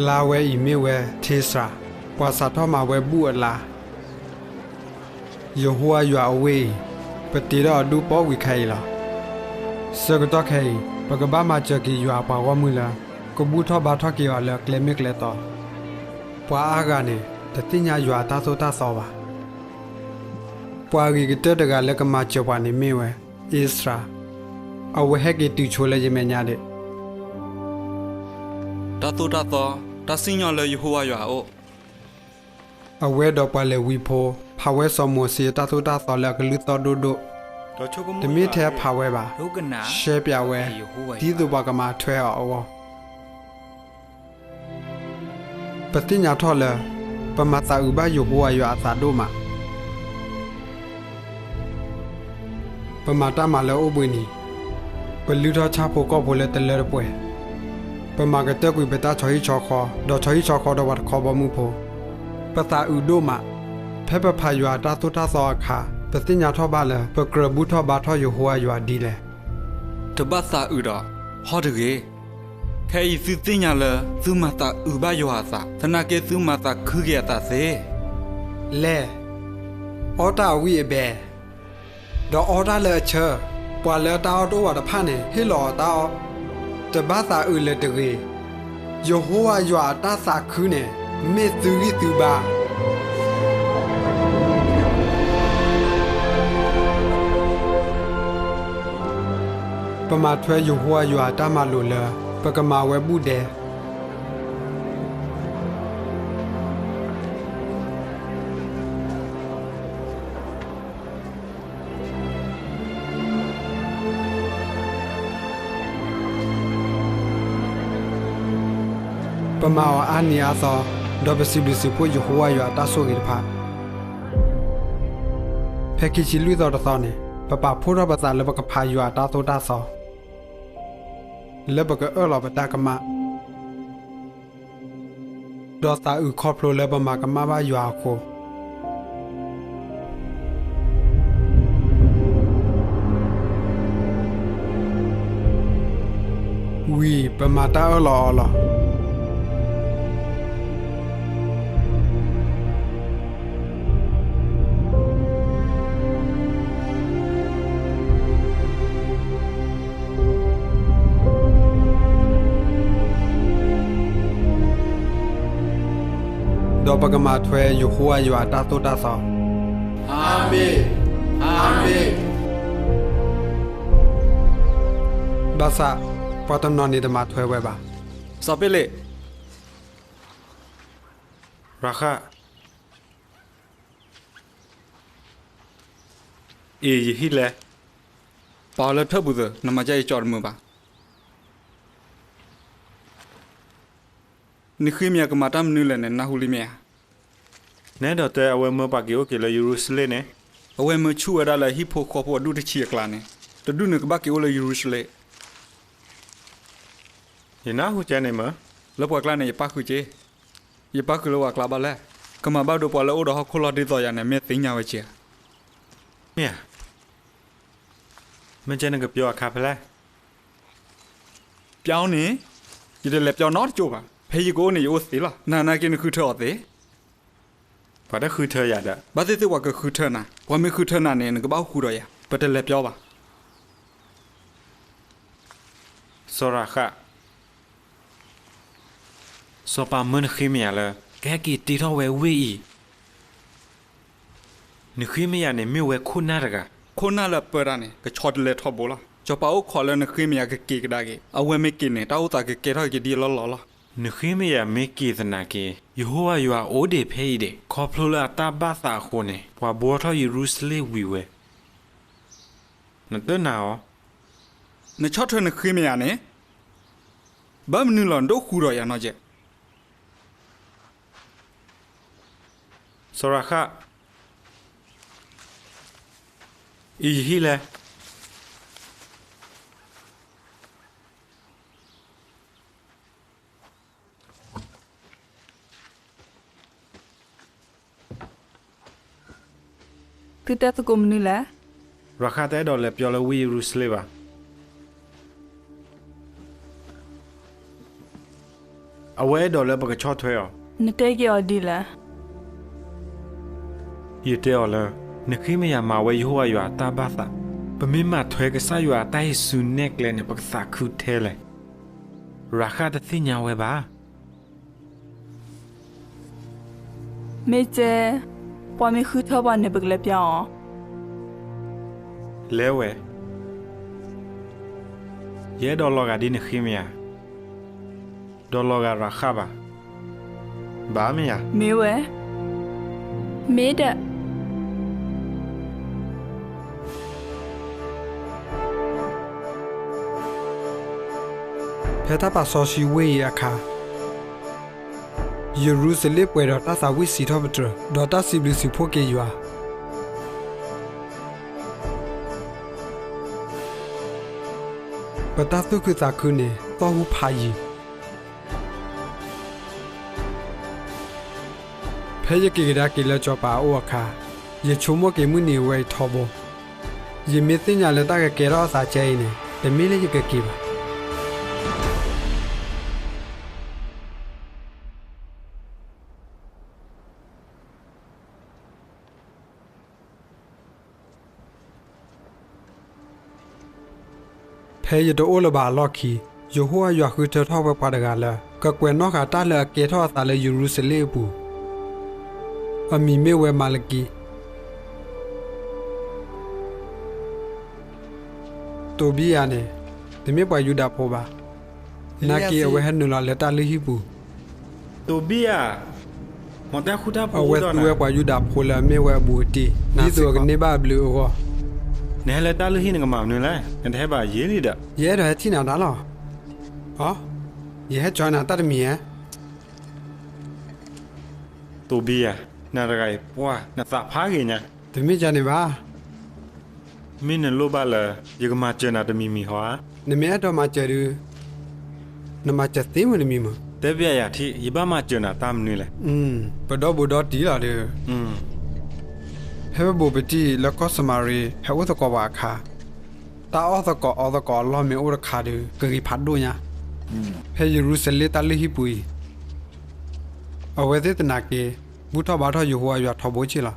လါဝဲအံၤမ့ၢ်ဝဲထ့စှၤ, ပှၤစးထီၣ်မၤဝဲဘူၣ်အလါ. ယဟိဝၤယွၤအဝ့ၢ်အံၤ, ပတ့ထီၣ်အဒူၣ်ပီၣ်ဝံၤခါအံၤလီၤ. ဆၢကတီၢ်ခဲအံၤ ပကဘၣ်မၤစၢၤက့ၤယွၤအပှၤဂီၢ်မုၢ်လၢ ကဘူၣ်ထီၣ်ဘါထီၣ်က့ၤအီၤလၢကျဲမ့ၢ်ကျဲတီ. ပှၤအါဂၤန့ၣ် တသ့ၣ်ညါယွၤအတၢ်သိၣ်တၢ်သီဘၣ်. ပှၤဂ့ၤကတၢၢ်တဂၤလၢကမၤစၢၤပှၤန့ၣ်မ့ၢ်ဝဲ အ့စှၤ, အဝဲဟဲက့ၤတုၤဆိလၢယမဲာ်ညါဒံး. တၢ်သိၣ်တၢ်သီ, တၢ်စံၣ်ညီၣ်လၢယဟိဝၤယွၤအအိၣ်. အဝဲဒီးပှၤလ့ၤဝံဖိ ဖးဝဲစီၤမိၤၡ့အတၢ်သိၣ်တၢ်သီလၢအကလုၢ်သီၣ်ဒိၣ်ဒိၣ်, တမ့ၢ်ထဲဖးဝဲဘၣ်, ရှဲပၠးဝဲ, ဒ်သိးပှၤကမၤထွဲအီၤအဂီၢ်. ပသ့ၣ်ညါထီၣ်လၢ ပမၤသးအုးဘၣ်ယဟိဝၤယွၤအသးဒိၣ်မး. ပမၤတၢ်မၤလၢအိၣ်ဘှံးနံၤ, ပလုၢ်ထီၣ်ဆၣ်ဖိကီၢ်ဖိလၢတလၢတပှဲၤ, ပမၤကတၢၢ်ကွံာ်ပတၢ်ဆီဟံၣ်ဆီဃီ ဒီးဆီဟံၣ်ဆီဃီဒီးပှၤတခီဘီမုၢ်ဖိ, ပသးအုးဒိၣ်မး. ဖဲပဖးယွၤအတၢ်သိၣ်တၢ်သီအခါ ပသ့ၣ်ညါထီၣ်ဘၣ်လၢ ပကြၢးဘူၣ်ထီၣ်ဘါထီၣ်ယဟိဝၤယွၤဒ်လဲၣ်. တဘၣ်သးအုးဒီး ဟီၣ်တဂ့ၤ. ခဲအံၤသုသ့ၣ်ညါလၢ သုမၤသးအုးဘၣ်ယွၤအသး, သနာ်က့သုမၤသးခုက့ၤအသးသ့. လဲၤ, အီတၢ်အဝံၣ်အဘဲ, ဒီးအီတၢ်လၢအဆၢ, ပှၤလၢအတၢ်အီၣ်တအိၣ်ဘၣ်တဖၣ်န့ၣ် ဟ့ၣ်လီၤအီၤတၢ်အီၣ်. တဘၣ်သးအုးလၢၤတဂ့ၤ. ယဟိဝၤယွၤအတၢ်သးခုန့ၣ် မ့ၢ်သုဂံၢ်သုဘါ. ပမၤထွဲယဟိဝၤယွၤအတၢ်မၤလိာ်လၢ ပကမၤဝဲဘူၣ်ဒဲး. ပမၤအီၤအါနံၤအါသီ, ဒီးပစံးဘျုးစံးဖှိၣ်ယဟိဝၤယွၤအတၢ်ဆိၣ်ဂ့ၤတဖၣ်. ဖဲခံဆံလွံၢ်သီတသီန့ၣ် ပပာ်ဖှိၣ်ထီၣ်ပသးလၢပကဖးယွၤအတၢ်သိၣ်တၢ်သီ လၢပကအၢၣ်လီၤပတၢ်ကမၣ် ဒီးသးအုးခီဖျိလၢပမၤကမၣ်ဘၣ်ယွၤအဃိ ဝံၤပမၤတၢ်အၢၣ်လီၤအီလီၤ. ဒီးပကမၤထွဲယဟိဝၤယွၤအတၢ်သိၣ်တၢ်သီ. အၤမ့ၣ်, အၤမ့ၣ်. ဘၣ်ဆၣ် ပှၤတနီၤန့ၣ်တမၤထွဲဝဲဘၣ်. စီၤပ့လ့း, ရၤဃး, အံၤယဟံၣ်လဲၣ်. ပာ်အီၤလၢထၢၣ်ပူၤသၢ, နမၤကၢ်ယကၠီတမုာ်ဘၣ်. နဃ့မယၤကမၤတၢ်မနုၤလဲၣ်န့ၣ် နနၢ်ဟူလံမ့ၢ်ဧါ. နအဲၣ်ဒိးတဲအဝဲမၢပှၤက့ၤအိၣ်က့ၤလၢယရူၤၡလ့ၣ်န့ၣ်. အဝဲမၢဆူၣ်ဝဲဒၣ်လၢဟံၣ်ဖိဃီဖိအဒူၣ်တဆံအကျါန့ၣ်, တဒူၣ်န့ၣ်ကဘၣ်က့ၤအိၣ်လၢယရူၤၡလ့ၣ်. ယနၢ်ဟူကဲန့ၣ်မၢ. လၢပှၤကျါန့ၣ် ယပၣ်ဃုာ်က့ၤ, ယပၣ်ဃုာ်လၢပှၤကျါဘၣ်လဲၣ်. ကမၤဘၣ်ဒိပှၤလၢအိၣ်ဒီးဟီၣ်ခိၣ်လီၤဒ်သိးယၤန့ၣ် မ့ၢ်သ့ၣ်ညါဝဲက့ၤဧါ. မ့ၢ်ဧါ. မ့ၢ်ကဲနကပျီအခါဖဲလဲၣ်. ပျီန့ၣ်, ယတလဲၤပျီနီတကၠိၢ်ဘၣ်. ဖဲယကအိၣ်န့ၣ် ယအိၣ်သ့လီၤ. နနာ်က့နဃုထၢအီၤသ့. ပှၤတဃုထၢယၤဒီး. ဘၣ်သ့ၣ်သ့ၣ်ပှၤကဃုထၢနၤ, ပှၤမ့ၢ်ဃုထၢနၤန့ၣ် နကဘၣ်အိၣ်ဃူဒီးယၤ, ပတလဲၤပျီဘၣ်. စီၤရၤဃး, စီၤပၤမၢနဃ့မယၤလၢ ကဟဲက့ၤတ့ထီၣ်ဝဲဝ့ၢ်အံၤ. နဃ့မယၤန့ၣ်မ့ၢ်ဝဲခိၣ်နၢ်တဂၤ. ခိၣ်နၢ်လၢအပၢတၢ်န့ၣ် ကဆီတလဲထီဘိလီၤ. စီၤပၤအိၣ်ခိးလၢနဃ့မယၤကက့ၤကဒါက့ၤ, အဝဲမ့ၢ်က့ၤန့ၣ် တၢ်အိၣ်သးကကဲထီၣ်က့ၤဒ်အလီၢ်လီၢ်လီၤ. နဃ့မယၤမ့ၢ်က့ၤသနာ်က့, ယဟိဝၤယွၤအိၣ်ဒံးဖဲအံၤဒံး, ခီဖျိလၢအတၢ်ဘၣ်သးအဃိန့ၣ် ပှၤဘှီထီၣ်ယရူၤၡလ့ၣ်ဝံၤဝဲ. နတနာ်အီၤ. နဆီၣ်ထွဲနဃ့မယၤန့ၣ်, ဘၣ်မနုၤလီၤနတအိၣ်ဃူဒီးယၤနီတကဲး. စီၤရၤဃး, အံၤယဟံၣ်လဲၣ်. သုတဲသကိးမနုၤလဲၣ်. ရၤဃးတအဲၣ်ဒိးလဲၤပျီလၢဝ့ၢ်ယရူၤၡလ့ၣ်ဘၣ်. အဝဲအဲၣ်ဒိးလၢပကဆီၣ်ထွဲအီၤ. နတဲက့ၤအီၤဒ်လဲၣ်. ယတဲအီၤလၢ နဃ့မယၤမၤဝဲယဟိဝၤယွၤအတၢ်ဘၣ်သး, ပမ့ၢ်မၤထွဲကစၢ်ယွၤအတၢ်ဟံးစုနဲၣ်ကျဲန့ၣ် ပကသးခုထဲလဲၣ်. ရၤဃၣ်တသ့ၣ်ညါဝဲဘၣ်. မ့ၢ်ကဲ, ပှၤမ့ၢ်ဃုထၢပှၤန့ၣ် ပကလဲၤပျါအီၤ. လဲၤဝဲ, ယအဲၣ်ဒိးလီၤဂာ်ဒ်နဃ့မယၤ, ဒီးလီၤဂာ်ရၤဃၣ်ဘၣ်. ဘၣ်မ့ၢ်ဧါ. မ့ၢ်ဝဲ, မ့ၢ်ဒီး ဖဲတၢ်ပာ်စီဆှံဝ့ၢ်အံၤအခါ, ယရူၤၡလ့ၣ်ပှဲၤဒီးတၢ်သးဝံၣ်စံးထီၣ်ပတြၢၤ, ဒီးတၢ်စံးဘျုးစံးဖှိၣ်က့ၤယွၤ, ပတၢ်သူၣ်ခုသးခုန့ၣ် သီၣ်ဟူဖးယံၤ. ဖဲယက့ၤကဒါက့ၤလၢစီၤပၤအအိၣ်အခါ, ယဆိကမိၣ်က့ၤမုၢ်နံၤအဝဲအံၤထီဘိ. ယမ့ၢ်သ့ၣ်ညါလၢတၢ်ကကဲထီၣ်အသးကဲအံၤန့ၣ်, တမ့ၢ်လၢယကက့ၤဘၣ်. ဖဲယတအိၣ်လၢၤဘၣ်အလီၢ်ခံ, ယဟိဝၤယွၤဃုထၢထီၣ်ဝဲပှၤတဂၤလၢ ကကွဲးနီၣ်ဃာ်တၢ်လၢအကဲထီၣ်အသးလၢယရူၤၡလ့ၣ်အပူၤ, အမံၤမ့ၢ်ဝဲမၤလကံ. တိဘံယၤန့ၣ် တမ့ၢ်ပှၤယူဒၤဖိဘၣ်. နာ်က့အဝဲဟဲနုာ်လီၤလၢတၢ်လုၢ်ဟံၣ်ပူၤ. တိဘံယၤ, အဝဲသူဝဲပှၤယူဒၤဖိလၢအမ့ၢ်ဝဲအဘူးအတံၢ်, ဒ်သိးအကန့ၢ်ဘၣ်အဘျုးအဂီၢ်. နဟဲလၢတၢ်လုၢ်ဟံၣ်နကမၤမနုၤလဲၣ်, နတဟဲဘၣ်ယံာ်လံဒီး. ယအဲၣ်ဒိးဟဲထံၣ်နၤတၢ်လီၤ. အီ, ယဟဲကၠီနၤတၢ်တမံၤဧါ. တိဘံယၤ, နၤတဂၤအံၤပှၢ် နသးဖးဂ့ၤညါ. တမ့ၢ်ကန့ၣ်ဘၣ်. မ့ၢ်နလိၣ်ဘၣ်လၢ ယကမၤစၢၤနၤတမံၤမံၤဟီဧါ. နမ့ၢ်အဲၣ်ဒိးမၤစၢၤဒုး, နမၤစၢၤသ့မုၢ်တမံၤမုၢ်. တဲပျဲယၤထံၣ် ယဘၣ်မၤစၢၤနၤတၢ်မနုၤလဲၣ်. ပဒီဘူးဒီတံၢ်လီၤဒီး, ဖဲပဘူးပတံၢ်လၢကီၢ်စမၤရံ ဟဲအိၣ်သကိးပှၤအခါ, တၢ်အီၣ်သကိးအီသကိးအလီၢ်မ့ၢ်အိၣ်တခါဒီး ကဂ့ၤဖးဒိၣ်ညါ. ဖဲယရူၤၡလ့ၣ်တၢ်လုၢ်ဟံၣ်ပူၤအံၤ, အဝဲသ့ၣ်သနာ်က့ ဘူၣ်ထီၣ်ဘါထီၣ်ယဟိဝၤယွၤထီဘိဆ့လီၤ.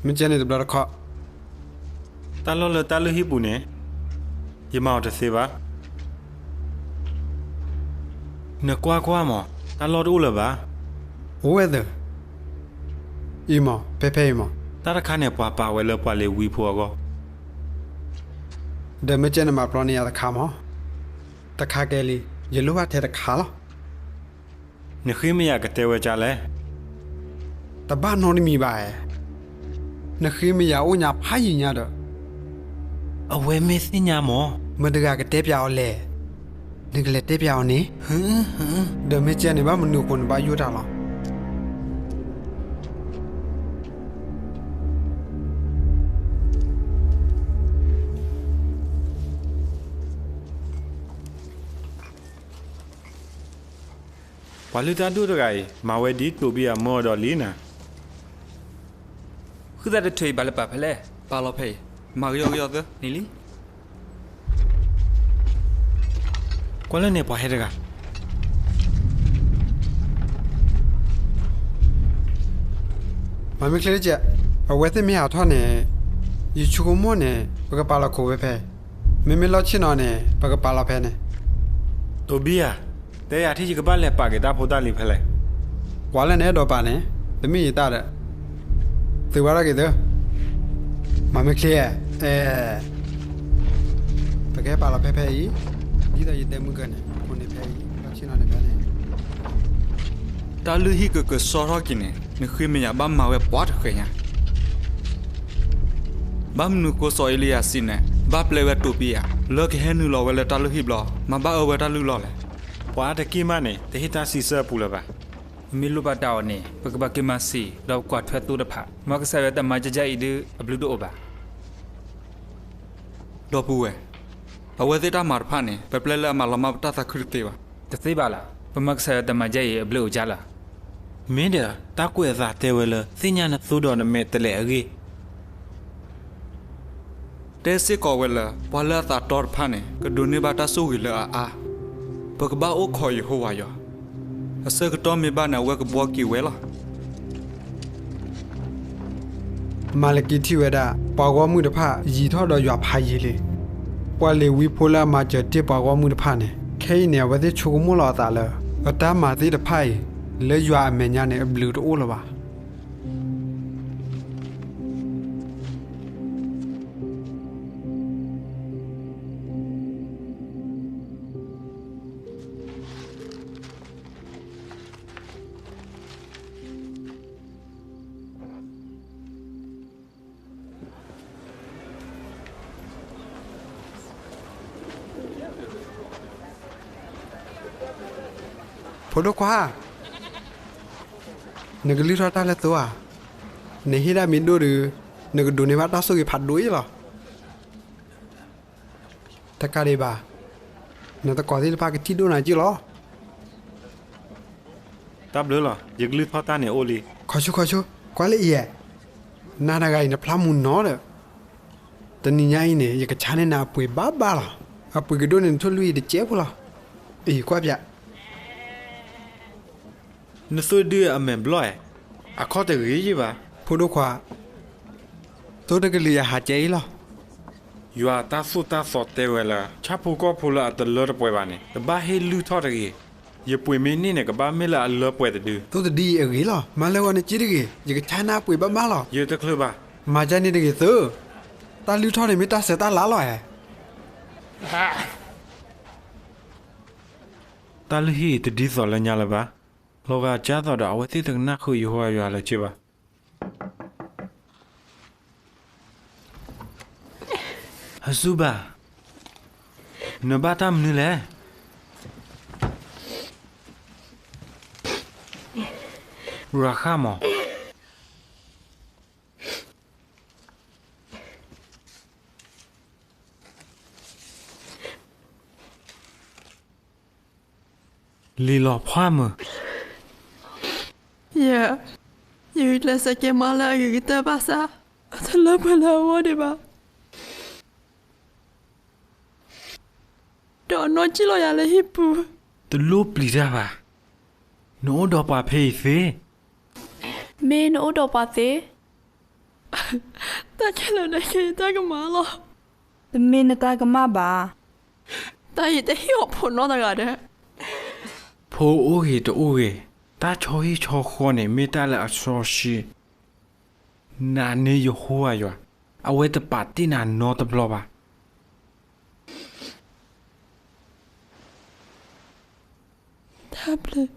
မ့ၢ်ကဲန့ၣ်တဘျီတခီၣ်, တၢ်လီၢ်လၢတၢ်လုၢ်ဟံၣ်ပူၤန့ၣ် ယမၤအီၤတသ့ဘၣ်. နကွၢ်ကွၢ်မး, တၢ်လီၢ်တအိၣ်လၢၤဘၣ်. အိၣ်ဝဲသၢ, အံၤမး ဖဲဖဲအံၤမး. တၢ်တခါန့ၣ် ပှၤပာ်ဝဲလၢပှၤလ့ၤဝံဖိအဂီၢ်. ဒီးမ့ၢ်ကဲနမၤပျီန့ၢ်ယၤတခါမး, တခါကဲလံ, ယလိၣ်ဘၣ်ထဲတခါလီၤ. နဃ့မယၤကတဲဝဲဒ်လဲၣ်. တဘၣ်နီတမံၤဘၣ်ဧါ. နဃ့မယၤအိၣ်ညါဖးယံာ်ညါဒီး, အဝဲမ့ၢ်သ့ၣ်ညါမး, မတၤတဂၤကတဲပျးအီၤလဲၣ်. နကလဲၤတဲပျးအီၤန့ၣ်. ဒီးမ့ၢ်ကဲန့ၣ် ဘၣ်မနုၤအဃိနဘၣ်ယိၣ်တၢ်လီၤ. ပှၤလုၢ်တၢ်ဒိၣ်တဂၤအံၤ မၤဝဲဒ်တိဘံယၤမၢအီၤဒီးလံနၤ. ဃုသးတထုးအံၤ ဘၣ်လဲၤပာ်ဖဲလဲၣ်. ပာ်လီၤဖဲအံၤ, မၤကယီကယီသၢ, န့ၣ်လံ. ကွၢ်လၢန့ၣ်ပှၤဟဲတဂၤ. မၤမ့ၢ်ချ့ကဲ, အဝဲသ့ၣ်မ့ၢ်ဟးထီၣ်န့ၣ်, ယဆိကမိၣ်န့ၣ် ပကပာ်လီၤခိၣ်ဝဲဖဲ, မ့မ့ၢ်လီၢ်ဆ့ၣ်နီၤန့ၣ် ပကပာ်လီၤဖဲန့ၣ်. တိဘံယၤ, တဲယၤထံၣ်ယကဘၣ်လဲၤပာ်က့ၤတၢ်ဖိတၢ်လံၤဖဲလဲၣ်. ကွၢ်လၢနအဲၣ်ဒိးပာ်န့ၣ်, တမ့ၢ်ယတၢ်ဒီး, သုးဝဲဒၣ်က့ၤသု. မၤမ့ၢ်ချ့, အဲ, ပကဟဲပာ်လီၤဖဲဖဲအံၤ, ဒ်သိးယတဲမုၢ်ကၢန့ၣ် အခိၣ်န့ၣ်ဖဲအံၤ, လီၢ်ဆ့ၣ်နီၤန့ၣ်ဖဲန့ၣ်. တၢ်လုၢ်ဟံၣ်ကကဆှီထီၣ်က့ၤန့ၣ် နဃ့မယၤဘၣ်မၤဝဲပှၤတဃဲၤညါ. ဘၣ်မနုၤဃိစီၤအ့လံယၤစံးန့ၣ် ဘၣ်ပျဲဝဲတိဘံယၤ လၢကဟဲနုာ်လီၤဝဲလၢတၢ်လုၢ်ဟံၣ်ဘျီ မၤဘၣ်အၢဝဲတၢ်လုၢ်လီၢ်လဲၣ်. ပှၤအါတက့ၢ်မးန့ၣ် တဟ့ၣ်တၢ်စံးဆၢအပူၤလၢၤဘၣ်. ပမ့ၢ်လိၣ်ဘၣ်တၢ်အီၤန့ၣ် ပကဘၣ်က့ၤမၤစံာ် ဒီးကွၢ်ထွဲသိတဖၣ်, မ်ကစၢ်ယွၤတၢ်မၤကဲကဲအံၤဒုး အဘျုးတအိၣ်ဘၣ်. ဒီပုၢ်ဝဲၢ်, အဝဲသ့ၣ်တၢ်မၤတဖၣ်န့ၣ် ပပျဲလၢအမၤလီၤမၢ်ပတၢ်သးခုတသ့ဘၣ်. တသ့ဘၣ်လၢၤ, ပမၤကစၢ်ယွၤတၢ်မၤကဲအံၤအဘျုးအိၣ်ကၢလီၤ. မ့ၢ်ဒီး တၢ်ကွဲးအသးတဲဝဲလၢ သ့ၣ်ညါနသိဒီးနမဲာ်တဲးလဲးအဂ့ၢ် တဲစ့ၢ်ကီးဝဲလၢ ပှၤလၢအသးတီတဖၣ်န့ၣ် ကဒိးန့ၢ်ဘၣ်တၢ်ဆိၣ်ဂ့ၤလၢအအါ. ပကဘၣ်အိၣ်ခိးယဟိဝၤယွၤ, အဆၢကတီၢ်မ့ၢ်ဘၣ်န့ၣ် အဝဲကဘှီက့ၤဝဲလီၤ. မၤလက့ထံၣ်ဝဲဒၣ် ပှၤဂီၢ်မုၢ်တဖၣ်ယံၤထီၣ်ဒီးယွၤဖးယံၤလံ. ပှၤလ့ၤဝံဖိလၢအမၤစၢၤတ့ၢ်ပှၤဂီၢ်မုၢ်တဖၣ်န့ၣ် ခဲအံၤန့ၣ် အဝဲသ့ၣ်ဆိကမိၣ်လီၤအသးလၢ အတၢ်မၤသ့ၣ်တဖၣ်အံၤ လၢယွၤအမဲာ်ညါန့ၣ် အဘျုးတအိၣ်လၢၤဘၣ်. ဖိဒိၣ်ခွါ, နကလုၢ်ထီၣ်တၢ်လၢသိဧါ. နဟ့ၣ်ဒၣ်မ့ၢ်ဒိၣ်ဒီး နကဒိးန့ၢ်ဘၣ်တၢ်ဆိၣ်ဂ့ၤဖးဒိၣ်အံၤလီၤ. တကးဒံးဘၣ်, နသကိးသ့ၣ်တဖၣ်ကထံၣ်ဒိၣ်နၤက့လီၤ. တၢ်ဘျုးလီၤ, ယကလုၢ်ထီၣ်တၢ်န့ၣ်အိၣ်လံ. ခီဆိခီဆိ, ကွၢ်လၢအံၤဧါ. နၤတဂၤအံၤနဖျါမုာ်နီၤဒီး, တနံၤညါအံၤန့ၣ် ယကဆါန့ၢ်နၤအပှ့ၤဘၣ်ဘၣ်လီၤ. အပှ့ၤကဒိၣ်န့ၣ် နထိၣ်လွံၢ်အံၤတကဲဖိလီၤ. အံၤကွၢ်ပျး. နသိဒုအမဲာ်ဘျီၣ်ဧါ, အခီၣ်တဂ့ၤယံၤဘၣ်. ဖိဒိၣ်ခွါ, သိတကလုာ်ယၤဟးကဲအံၤလီၤ. ယွၤတၢ်သိၣ်တၢ်သီတဲဝဲလၢ ဆၣ်ဖိကီၢ်ဖိလၢအတလၢတပှဲၤဘၣ်န့ၣ် တဘၣ်ဟ့ၣ်လုၢ်ထီၣ်တဂ့ၤ. ယပှ့ၤမ့ၢ်န့ၢ်န့ၣ် ကဘၣ်မ့ၢ်လၢအလၢပှဲၤတဒု. သိတဒုအံၤအဂ့ၤလီၤ. မၤလၢဂီၤနစ့တဂ့ၤ, ယကဆါနၤအပှ့ၤဘၣ်ဘၣ်လီၤ. ယတချုးဘၣ်. မၤဒ်န့ၣ်တဂ့ၤသု, တၢ်လုၢ်ထီၣ်န့ၣ်မ့ၢ်တၢ်ဆဲးတၢ်လၤလီၤဧါ. တၢ်လုၢ်ဟံၣ်အံၤတဒ်သိးလၢညါလၢၤဘၣ်. လီၤဂာ်ကၢ်သိးဒီး အဝဲသ့ၣ်တကနၣ်ဃုာ်ယဟိဝၤယွၤလၢၤဘၣ်. ဟစူဘၣ်, နဘၣ်တၢ်မနုၤလဲၣ်. ရၤဃၣ်မး. လံာ်လီၤဖှၣ်မုၢ်. ယဲ, ယဂုာ်ကျဲးစၢးကဲမါလၢအဂ့ၤကတၢၢ်ဘၣ်ဆၣ်, အတလၢပှဲၤလၢအဂီၢ်ဒံးဘၣ်. ဒီးနီၢ်ကံၣ်လီၤယၤလၢဟံၣ်ပူၤ. တလိၣ်ပျံၤတၢ်ဘၣ်. နအိၣ်ဒီးပှၤဖဲအံၤသ့. မ့ၢ်နအိၣ်ဒီးပှၤသ့. တၢ်ခဲလၢာ်န့ၣ်ကဲယတၢ်ကမၣ်လီၤ. တမ့ၢ်နတၢ်ကမၣ်ဘၣ်. တၢ်အံၤတဟ့ၣ်အီၤဖိနီတဂၤဒီး. ဖိအိၣ်ဂ့ၤတအိၣ်ဂ့ၤ, တၢ်ဆီဟံၣ်ဆီဃီန့ၣ် မ့ၢ်တၢ်လၢအစီဆှံ. နာ်န့ၢ်ယဟိဝၤယွၤ, အဝဲတပာ်တ့ၢ်နၤနီတဘျီဘၣ်. တၢ်ဘျုး.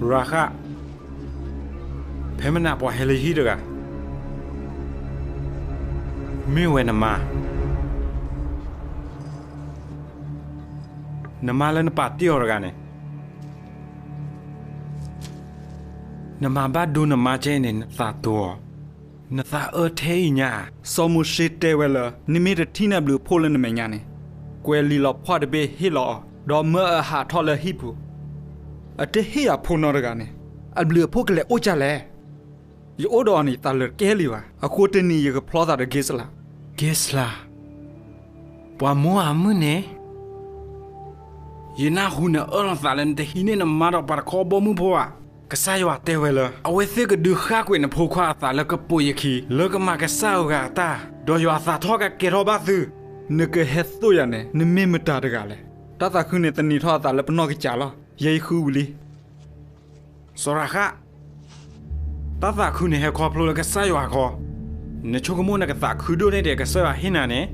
ရၤဃၣ်, ဖဲမနၤပှၤဟဲလၢယဟံၣ်တဂၤ, မ့ၢ်ဝဲနမါ, နမါလၢနပာ်တ့ၢ်အီၤတဂၤန့ၣ်. နမၤဘၣ်ဒိနမါကဲအံၤန့ၣ် နသးတိၤအီၤ, နသးအၢထဲအံၤညါဧါ. စီၤမိၤၡ့တဲဝဲလၢ နမ့ၢ်တထံၣ်နဘျုးအဖှိၣ်လၢနမဲာ်ညါန့ၣ်, ကွဲးလံာ်လီၤဖှၣ်တဘ့ၣ်ဟ့ၣ်လီၤအီၤ, ဒီးမၢအဟးထီၣ်လၢဟံၣ်ပူၤ. အတဟ့ၣ်ယၤဖိနီတဂၤန့ၣ်, အဘျုးအဖှိၣ်ကလဲၤအိၣ်ကၢ်လဲၣ်. ယအိၣ်ဒီးအီၤန့ၣ် ယသးလၢာ်တကဲလံဘၣ်. အဃိတနံၤယကဖျီသးဒီးက့စလၤ. က့စလၤ, ပှၤမိၢ်အမုၣ်န့ၣ်, ယနၢ်ဟူနအၢၣ်လီၤသးလၢနတဟံးန့ၢ်နမါဒီးပှၤတခီဘီမုၢ်ဖိဘၣ်. ကစၢ်ယွၤတဲဝဲလၢ အဝဲသ့ၣ်ကဒုးဃၣ်ကွံာ်နဖိခွါအသးလၢကပိာ်ယခံ လၢကမၤကစၢ်ယွၤအတၢ်, ဒီးယွၤသးထီၣ်ကကဲထီၣ်ဘၣ်သု. နကဟဲသိၣ်ယၤန့ၣ် နမ့ၢ်မတၤတဂၤလဲၣ်. တၢ်သးခုန့ၣ်သန့ၤထီၣ်အသးလၢပနီၢ်ကစၢ်လီၤ. ယဲယဃုဝံၤလံ. စီၤရၤဃၣ်, တၢ်သးခုန့ၣ်ဟဲခီဖျိလၢကစၢ်ယွၤခီ, နဆိကမိၣ်နကသးခုဒိၣ်န့ၢ်ဒံးကစၢ်ယွၤဟ့ၣ်နၤန့ၣ်.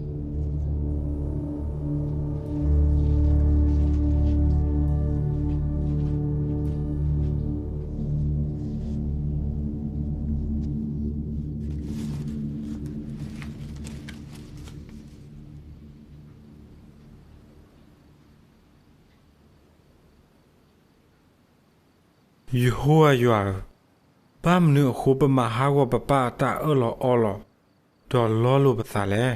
ယဟိဝ်းအယွၤဧၢ, ဘၣ်မနုၤအဃိပမၤဟးဂီၤပပၢ်အတၢ်အၢၣ်လီၤအီလီၤ, ဒီးလီလိာ်ပသးလဲၣ်.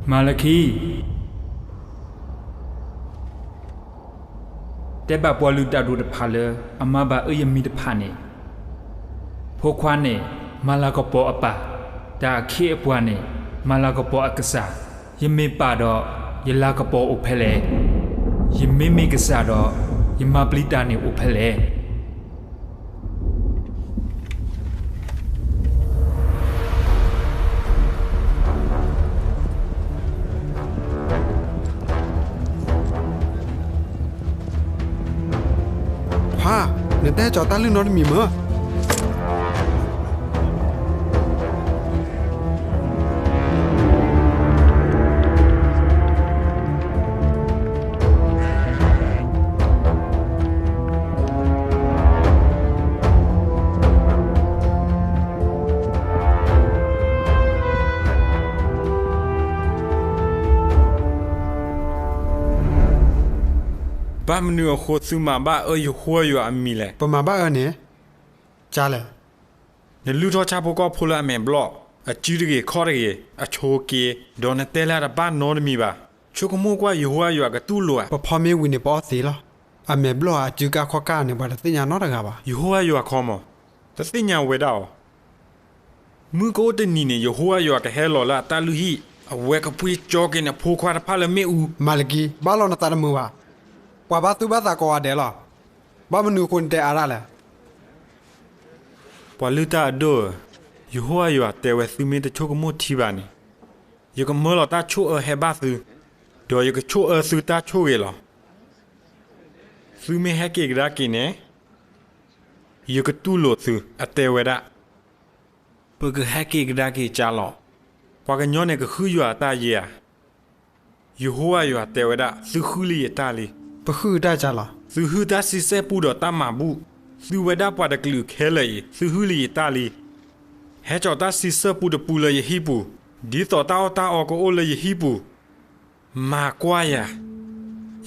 မၤလကံ တဲဘၣ်ပှၤလုၢ်တၢ်ဒိၣ်တဖၣ်လၢအမၤဘၣ်အၢယမံၤတဖၣ်န့ၣ်, ဖိခွါန့ၣ်မၤလၤကပီၤအပၢ်, တၢ်အခ့အပှၤန့ၣ်မၤလၤကပီၤအကစၢ်. ယမ့ၢ်ပၢ်ဒီး ယလၤကပီၤအိၣ်ဖဲလဲၣ်. ယမ့မ့ၢ်ကစၢ်ဒီး ယမၤပျံၤတၢ်န့ၣ်အိၣ်ဖဲလဲၣ်. ခွါ, နတဟဲကၠီၤတၢ်လုၢ်နီတမံၤမၢ. ဘၣ်မနုၤအဃိသုမၤဘၣ်အၢယဟိဝ်းယွၤအမံၤလဲၣ်. ပမၤဘၣ်အၢန့ၣ် ကၢ်လဲၣ်. နလုၢ်ထီၣ်ဆၣ်ဖိကီၢ်ဖိလၢအမဲာ်ဘျီၣ်, အစုတဂ့ၤခီၣ်တဂ့ၤ, အဆိက့, ဒီးနတဲလၢအတဘၣ်နီတမံၤဘၣ်. ဆိကမိၣ်ကွၢ်ယဟိဝ်းယွၤကတူၢ်လိာ်ဧါ. ပဖီမ့ၢ်ဝံၤန့ၣ် ပအီၣ်သ့လီၤ. အမဲာ်ဘျီၣ်ဧါ အစုကၢ်ခီၣ်ကၢ်န့ၣ် ပှၤတသ့ၣ်ညါနီတဂၤဘၣ်. ယဟိဝ်းယွၤခီမီၤ, တသ့ၣ်ညါဝဲဒၣ်အီၤ. မုၢ်ကအိၣ်တနံၤန့ၣ် ယဟိဝ်းယွၤကဟဲလီၤလၢအတၢ်လုၢ်ဟံၣ်, အဝဲကပှ့ၤကၠီက့ၤနဖိခွါတဖၣ်လၢမ့ၣ်အူ. မၤလကံ, ဘၣ်လီၤနသးတမုာ်ဘၣ်. ပှၤဘၣ်သူၣ်ဘၣ်သးကိးဂၤဒဲးလီၤ. ဘၣ်မနုၤအဃိနတဲအါဒၣ်လဲၣ်. ပှၤလုၢ်တၢ်အဒိၣ်ဧၢ, ယဟိဝ်းယွၤတဲဝဲသုမ့ၢ်တဆိကမိၣ်ထံဘၣ်န့ၣ်, ယကမၢလီၤတၢ်ဆိၣ်အၢဟဲဘၣ်သု, ဒီးယကဆိၣ်အၢသုတၢ်ဆိၣ်ဂ့ၤလီၤ. သုမ့ၢ်ဟဲက့ၤကဒါက့ၤန့ၣ်, ယကတူၢ်လိာ်သု, အတဲဝဲဒၣ်. ပကဟဲက့ၤကဒါက့ၤကၢ်လီၤ. ပှၤကညီန့ၣ်ကဃုယွၤအတၢ်ယံၤဧါ. ယဟိဝ်းယွၤတဲဝဲဒၣ်, သုဟုလၢယတၢ်လံ. ပဟုတၢ်ကၢ်လီၤ. သုဟုတၢ်စံးဆၢပူဒီးတၢ်မၤဘူၣ်, သုဝဲဒၣ်ပှၤတကလုာ်ခဲလၢာ်အံၤ, သုဟုလၢယတၢ်လံ. ဟဲကၠီၤတၢ်စံးဆၢပူတပူလၢယဟံၣ်ပူၤ, ဒ်သိးတၢ်အီၣ်တၢ်အီကအိၣ်လၢယဟံၣ်ပူၤ, မၤကွၢ်ယၤ,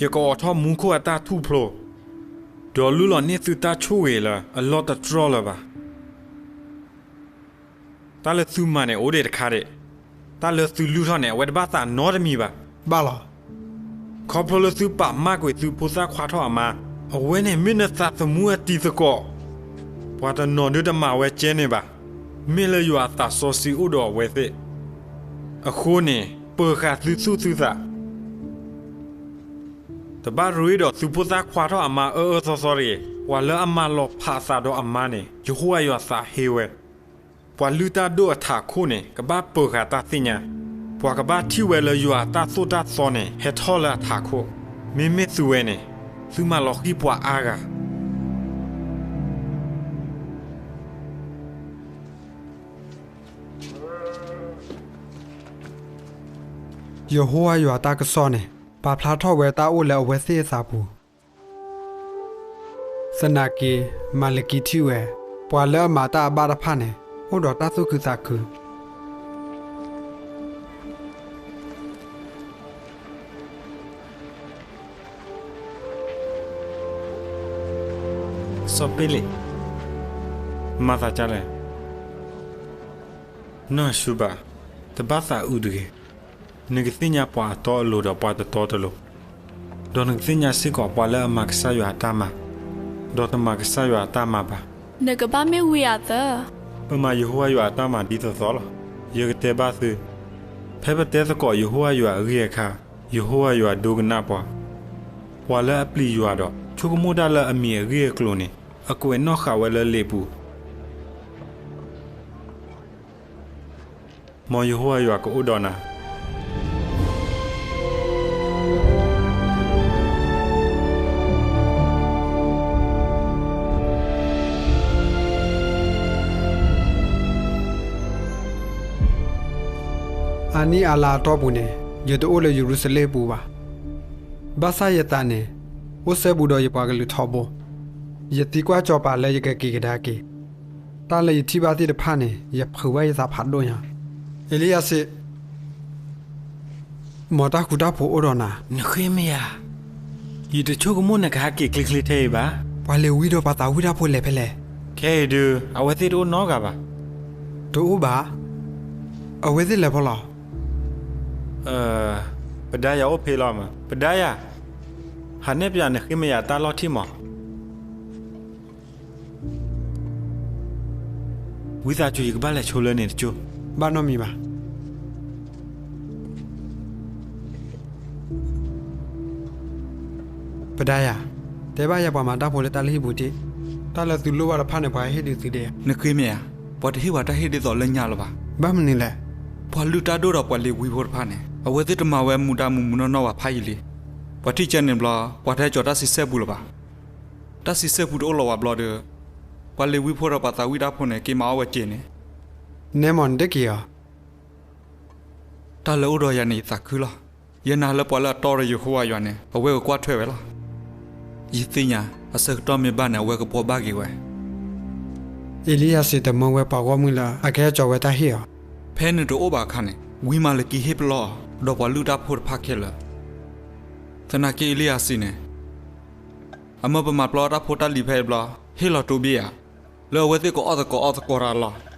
ယကအိးထီၣ်မူခိၣ်အတၢ်ထူၣ်ဖျိ, ဒီးလုၢ်လီၤန့ၢ်သုတၢ်ဆိၣ်ဂ့ၤလၢအလီၢ်တတြီၢ်လၢၤဘၣ်. တၢ်လၢသုမၤန့ၣ်အိၣ်ဒံးတခါဒံး, တၢ်လၢသုလုၢ်ထီၣ်န့ၣ် အဝဲတဘၣ်သးနီတမံၤဘၣ်. ဘၣ်လီၤ. ခီဖျိလၢသုပာ်မၢ်ကွံာ်သုဖိသၣ်ခွါထီၣ်အမါ, အဝဲန့ၣ်မ့ၢ်နသးသမူအတံၤသကိး, ပှၤတနီၤဒုတမၤဝဲကဲန့ၣ်ဘၣ်. မ့ၢ်လၢယွၤအသးစီဆှံအိၣ်ဒီးအဝဲသ့ၣ်. အဃိန့ၣ်, ပၢၤဃာ်သုသူၣ်သုသး တဘၣ်ရ့ဒီးသုဖိသၣ်ခွါထီၣ်အမါအၢအၢသီသီတဂ့ၤ. ပှၤလၢအမၤလီၤဖးအသးဒီးအမါန့ၣ် ယဟိဝ်းယွၤသးဟ့ဝဲ. ပှၤလုၢ်တၢ်ဒိၣ်အထးခိၣ်န့ၣ် ကဘၣ်ပၢၤဃာ်တၢ်သ့ၣ်ညါ, ပှၤကဘၣ်ထံၣ်ဝဲလၢယွၤအတၢ်သိၣ်တၢ်သီန့ၣ် ဟဲထီၣ်လၢအထးခိၣ်. မ့မ့ၢ်သုဝဲန့ၣ်, သုမၤလီၤဃံၤပှၤအါဂၤ. ယဟိဝ်းယွၤတၢ်ကစီၣ်န့ၣ် ပာ်ဖျါထီၣ်ဝဲတၢ်အိၣ်လၢအဝဲသ့ၣ်အသးပူၤ. သနာ်က့, မၤလကံထံၣ်ဝဲ, ပှၤလၢအမၤတၢ်အဘၣ်တဖၣ်န့ၣ် အိၣ်ဒီးတၢ်သူၣ်ခုသးခု. စီၤပ့လ့း, မၤသးဒ်လဲၣ်. နီၢ်စူဘၣ်, တဘၣ်သးအုးတဂ့ၤ. နကသ့ၣ်ညါပှၤအတီအလိၤဒီးပှၤတတီတလိၤ, ဒီးနကသ့ၣ်ညါစ့ၢ်ကီးပှၤလၢအမၤကစၢ်ယွၤအတၢ်မၤ, ဒီးတမၤကစၢ်ယွၤအတၢ်မၤဘၣ်. နကဘၣ်မ့ၢ်ဝံၤအသး. ပမၤယဟိဝ်းယွၤအတၢ်မၤဒ်သိးသိးလီၤ. ယကတဲဘၣ်သု, ဖဲပတဲသကိးယဟိဝ်းယွၤအဂ့ၢ်အခါ, ယဟိဝ်းယွၤဒိကနၣ်ပှၤ. ပှၤလၢအပျံၤယွၤဒီးဆိကမိၣ်တၢ်လၢအမံၤအဂ့ၢ်အကျိၤန့ၣ်, အကွဲးနီၣ်ဃာ်ဝဲလၢလံာ်ပူၤ. မ်ယဟိဝ်းယွၤကအိၣ်ဒီးနၤ. အနံၣ်အါလါအတီၢ်ပူၤန့ၣ်, ယတအိၣ်လၢယရူၤၡလ့ၣ်ပူၤဘၣ်. ဘၣ်ဆၣ်ယသးန့ၣ် အိၣ်စဲဘူးဒီးယပှၤကလုာ်ထီဘိ. ယသံကွၢ်စီၤပၤလၢယကက့ၤကဒါက့ၤ. တၢ်လၢယထံၣ်ဘၣ်သ့ၣ်တဖၣ်န့ၣ် ယဖုးဘၣ်ယသးဖးဒိၣ်ညါ. အ့လံယၤစ့း, မ်တၢ်ဃူတၢ်ဖိးအိၣ်ဒီးနၤ. နဃ့မယၤ, ယတဆိကမိၣ်နကဟဲက့ၤချ့ချ့ထဲအံၤဘၣ်. ပှၤလ့ၤဝံဖိဒီးပှၤသးဝံၣ်တၢ်ဖိလဲၤဖဲလဲၣ်. ခဲအံၤဒုး အဝဲသ့ၣ်တအိၣ်နီတဂၤဘၣ်. တအိၣ်ဘၣ်. အဝဲသ့ၣ်လဲၤဖဲလဲၣ်. ပဒါယၤအိၣ်ဖဲလီၤမး. ပဒါယၤ, ဟးနဲၣ်ပၠးနဃ့မယၤတၢ်လီၢ်ထံမး. ဝံသးစူၤ ယကဘၣ်လဲၤဆိလၢန့ၣ်တကၠိၢ်. ဘၣ်နီတမံၤဘၣ်. ပဒါယၤ, တဲဘၣ်ယၤပှၤမၤတၢ်ဖိလၢတၢ်လုၢ်ဟံၣ်ပူၤတ့ၢ်, တၢ်လၢသုလိၣ်ဘၣ်တဖၣ်န့ၣ် ပှၤဟ့ၣ်ဒုးသုဒဲး. နဃ့မယၤ, ပှၤတဟ့ၣ်ပှၤတၢ်ဟ့ၣ်ဒ်သိးလၢညါလၢၤဘၣ်. ဘၣ်မနုၤလဲၣ်. ပှၤလုၢ်တၢ်ဒိၣ်ဒီးပှၤလ့ၤဝံဖိတဖၣ်န့ၣ် အဝဲသ့ၣ်တမၤဝဲမူဒါမုာ်မုာ်နီၢ်နီၢ်ဘၣ်ဖးယံာ်လံ. ပှၤထံၣ်ကဲန့ၣ်ဘျီ ပှၤတဟဲကၠီၤတၢ်စံးဆဲၣ်ပူၤလၢၤဘၣ်. တၢ်စံးဆဲၣ်ပူၤတအိၣ်လီၤဝဲဘျီဒီး ပှၤလ့ၤဝံဖိဒီးပှၤသးဝံၣ်တၢ်ဖိန့ၣ် က့ၤမၤအီၣ်ဝဲစ့န့ၣ်. နဲမ့ၢ်နတက့ၤအီၤ. တၢ်လၢအိၣ်ဒီးယၤန့ၣ် ယသးခုလီၤ. ယနာ်လၢပှၤလၢအတီဒီးယဟိဝၤယွၤန့ၣ် အဝဲကကွၢ်ထွဲဝဲလီၤ. ယသ့ၣ်ညါ အဆၢကတီၢ်မ့ၢ်ဘၣ်န့ၣ် အဝဲကဘှီဘၣ်က့ၤဝဲ. အ့လံယၤစ့းတမၢဝဲပှၤဂီၢ်မုၢ်လၢအကဟဲကၠီၤဝဲတၢ်ဟ့ၣ်အီၤ. ဖဲနတအိၣ်ဘၣ်အခါန့ၣ် ဝံမၤလကံဟ့ၣ်ပလီၢ်အီၤ ဒီးပှၤလုၢ်တၢ်ဖိတဖၣ်ခဲလၢာ်. သနာ်က့အ့လံယၤစ့းန့ၣ် အမၢပမၤပျီတၢ်ဖိတၢ်လံၤဖဲအံၤဘျီ ဟ့ၣ်လီၤတိဘ့ၣ်ဧါ, လၢအဝဲသ့ၣ်ကအီၣ်သကိးအီသကိးတၢ်လီၤ.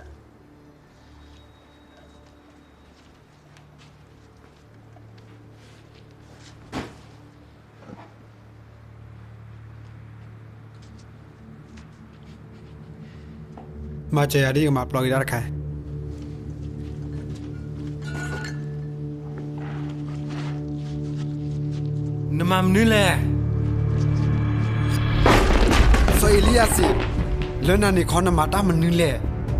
မၤစၢၤယၤဒ်ယကမၤပျီက့ၤတၢ်တခါ. နမၤမနုၤလဲၣ်. စီၤအ့လံယၤစ့း, လၢနၤန့ၣ်ခီနမၤတၢ်မနုၤလဲၣ်.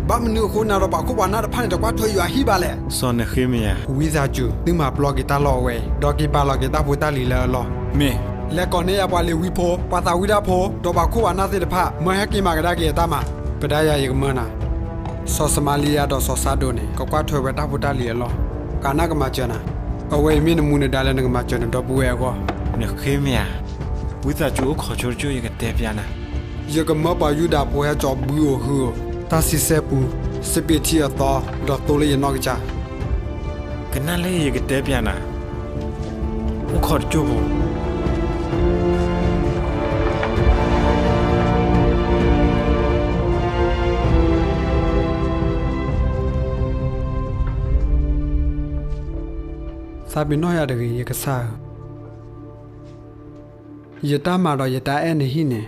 ဘၣ်မနုၤအဃိနၤဒီးပှၤခိၣ်ပှၤနၢ်တဖၣ်န့ၣ် တကွၢ်ထွဲယွၤဟံၣ်ဘၣ်လဲၣ်. စီၤနဃ့မယၤ, ဝံသးစူၤ သုမၤပျီက့ၤတၢ်လီၢ်အဝဲအံၤ ဒီးက့ၤပာ်လီၤက့ၤတၢ်ဖိတၢ်လံၤလၢအလီၢ်. မ့ၢ်, လဲၤကိးန့ၢ်ယၤပှၤလ့ၤဝံဖိ, ပှၤသးဝံၣ်တၢ်ဖိ, ဒီးပှၤခိၣ်ပှၤနၢ်သ့ၣ်တဖၣ်, မၢဟဲက့ၤမၤကဒါက့ၤအတၢ်မၤ. ပဒါယၤယကမၢနၤ. စီၤစမၤလံယၤဒီးစီၤစၤဒိးန့ၣ် ကကွၢ်ထွဲဝဲတၢ်ဖိတၢ်လံၤအလီၢ်, ကနၣ်ကမၤစၢၤနၤ. အဝဲအံၤမ့ၢ်နမူနဒါလၢနကမၤစၢၤနဒီပုၢ်ဝဲၢ်အဂီၢ်. နဃ့မယၤ, ဝံသးစူၤအိၣ်ခိးဆိတကၠိၢ် ယကတဲပျးနၤ. ယကမၢပှၤယူဒၤဖိဟဲကၠီၤဘုဧိၤဟုဧိၤ, တၢ်စံးဆဲၣ်ပူၤ, စပံးထံအသီ, ဒီးသိလၢယနီၢ်ကစၢ်. ကနၣ်လၢယကတဲပျးနၤ, အိၣ်ခိးတကၠိၢ်ဖိ. သးပ့ၤနီၣ်ယၤတဂ့ၤ, ယကစၢ်ဧၢ. ယတၢ်မၤဒီးယတၢ်အဲၣ်နဟံၣ်န့ၣ်,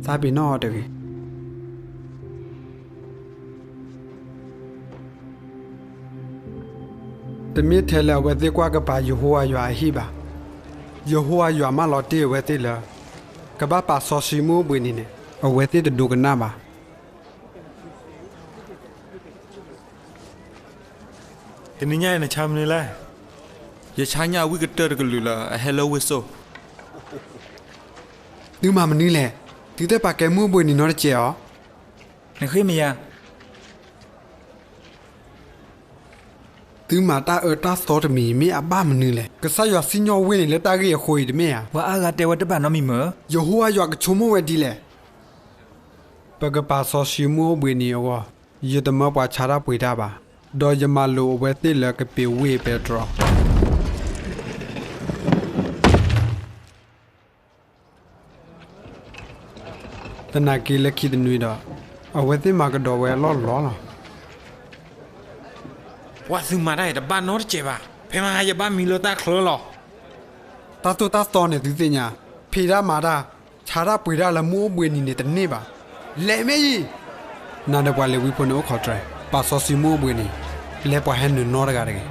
သးပ့ၤနီၣ်အီၤတဂ့ၤ. တမ့ၢ်ထဲလၢအဝဲသ့ၣ်ကွၢ်ကပၤယဟိဝၤယွၤအဟံၣ်ဘၣ်. ယဟိဝၤယွၤမၢလီၤတ့ၢ်အဝဲသ့ၣ်လၢ ကဘၣ်ပာ်စီဆှံမုၢ်အိၣ်ဘှံးနံၤန့ၣ်, အဝဲသ့ၣ်တဒိကနၣ်ဘၣ်. တနံၤညါအံၤနဆါမနုၤလဲၣ်. ယဆါညါဝံကတၢၢ်တကလုာ်လၢအဟဲလၢဝ့ၢ်စိၣ်. သုမၤမနုၤလဲၣ်. သုတပာ်ကဲမုၢ်အိၣ်ဘှံးနံၤနီတစဲးဧါ. နဃ့မယၤ. သုမၤတၢ်အၢတၢ်သီတမံၤ မ့ၢ်အဘၣ်မနုၤလဲၣ်. ကစၢ်ယွၤစံၣ်ညီၣ်ဝ့ၢ်န့ၣ်လၢတၢ်ဂ့ၢ်အဃိအံၤတမ့ၢ်ဧါ. ပှၤအါဂၤတဲဝဲတဘၣ်နီတမံၤမ့ၢ်. ယဟိဝၤယွၤကဆိကမိၣ်ဝဲဒ်လဲၣ်. ပကပာ်စီဆှံမုၢ်အိၣ်ဘှံးနံၤအဂီၢ်, ယတမၢပှၤဆါတၢ်ပှ့ၤတၢ်ဘၣ်, ဒီးယမၤလိာ်အဝဲသ့ၣ်လၢကပ့ၤဝ့ၢ်ပဲတြီ. သနာ်က့လၢခံတနွံဒီး, အဝဲသ့ၣ်မၤကဒီးဝဲအလီၢ်လီၤလီၤ. ပှၤသုးမၤတၢ်အံၤတဘၣ်နီတစဲးဘၣ်. ဖဲမဟါယဘၣ်မံလၢတၢ်ချၢလီၤ. တၢ်သိၣ်တၢ်သီန့ၣ်သုသ့ၣ်ညါ, ဖံးတၢ်မၤတၢ်, ဆါတၢ်ပှ့ၤတၢ်လၢမုၢ်အိၣ်ဘှံးနံၤန့ၣ်တန့ၢ်ဘၣ်. လဲၤမ့ၢ်ယံၤ. နၤဒီးပှၤလ့ၤဝံဖိန့ၣ်အိၣ်ခိးတြဲၤ, ပာ်စီဆှံမုၢ်အိၣ်ဘှံးနံၤ, ပျဲပှၤဟဲနုာ်နီတဂၤတဂ့ၤ.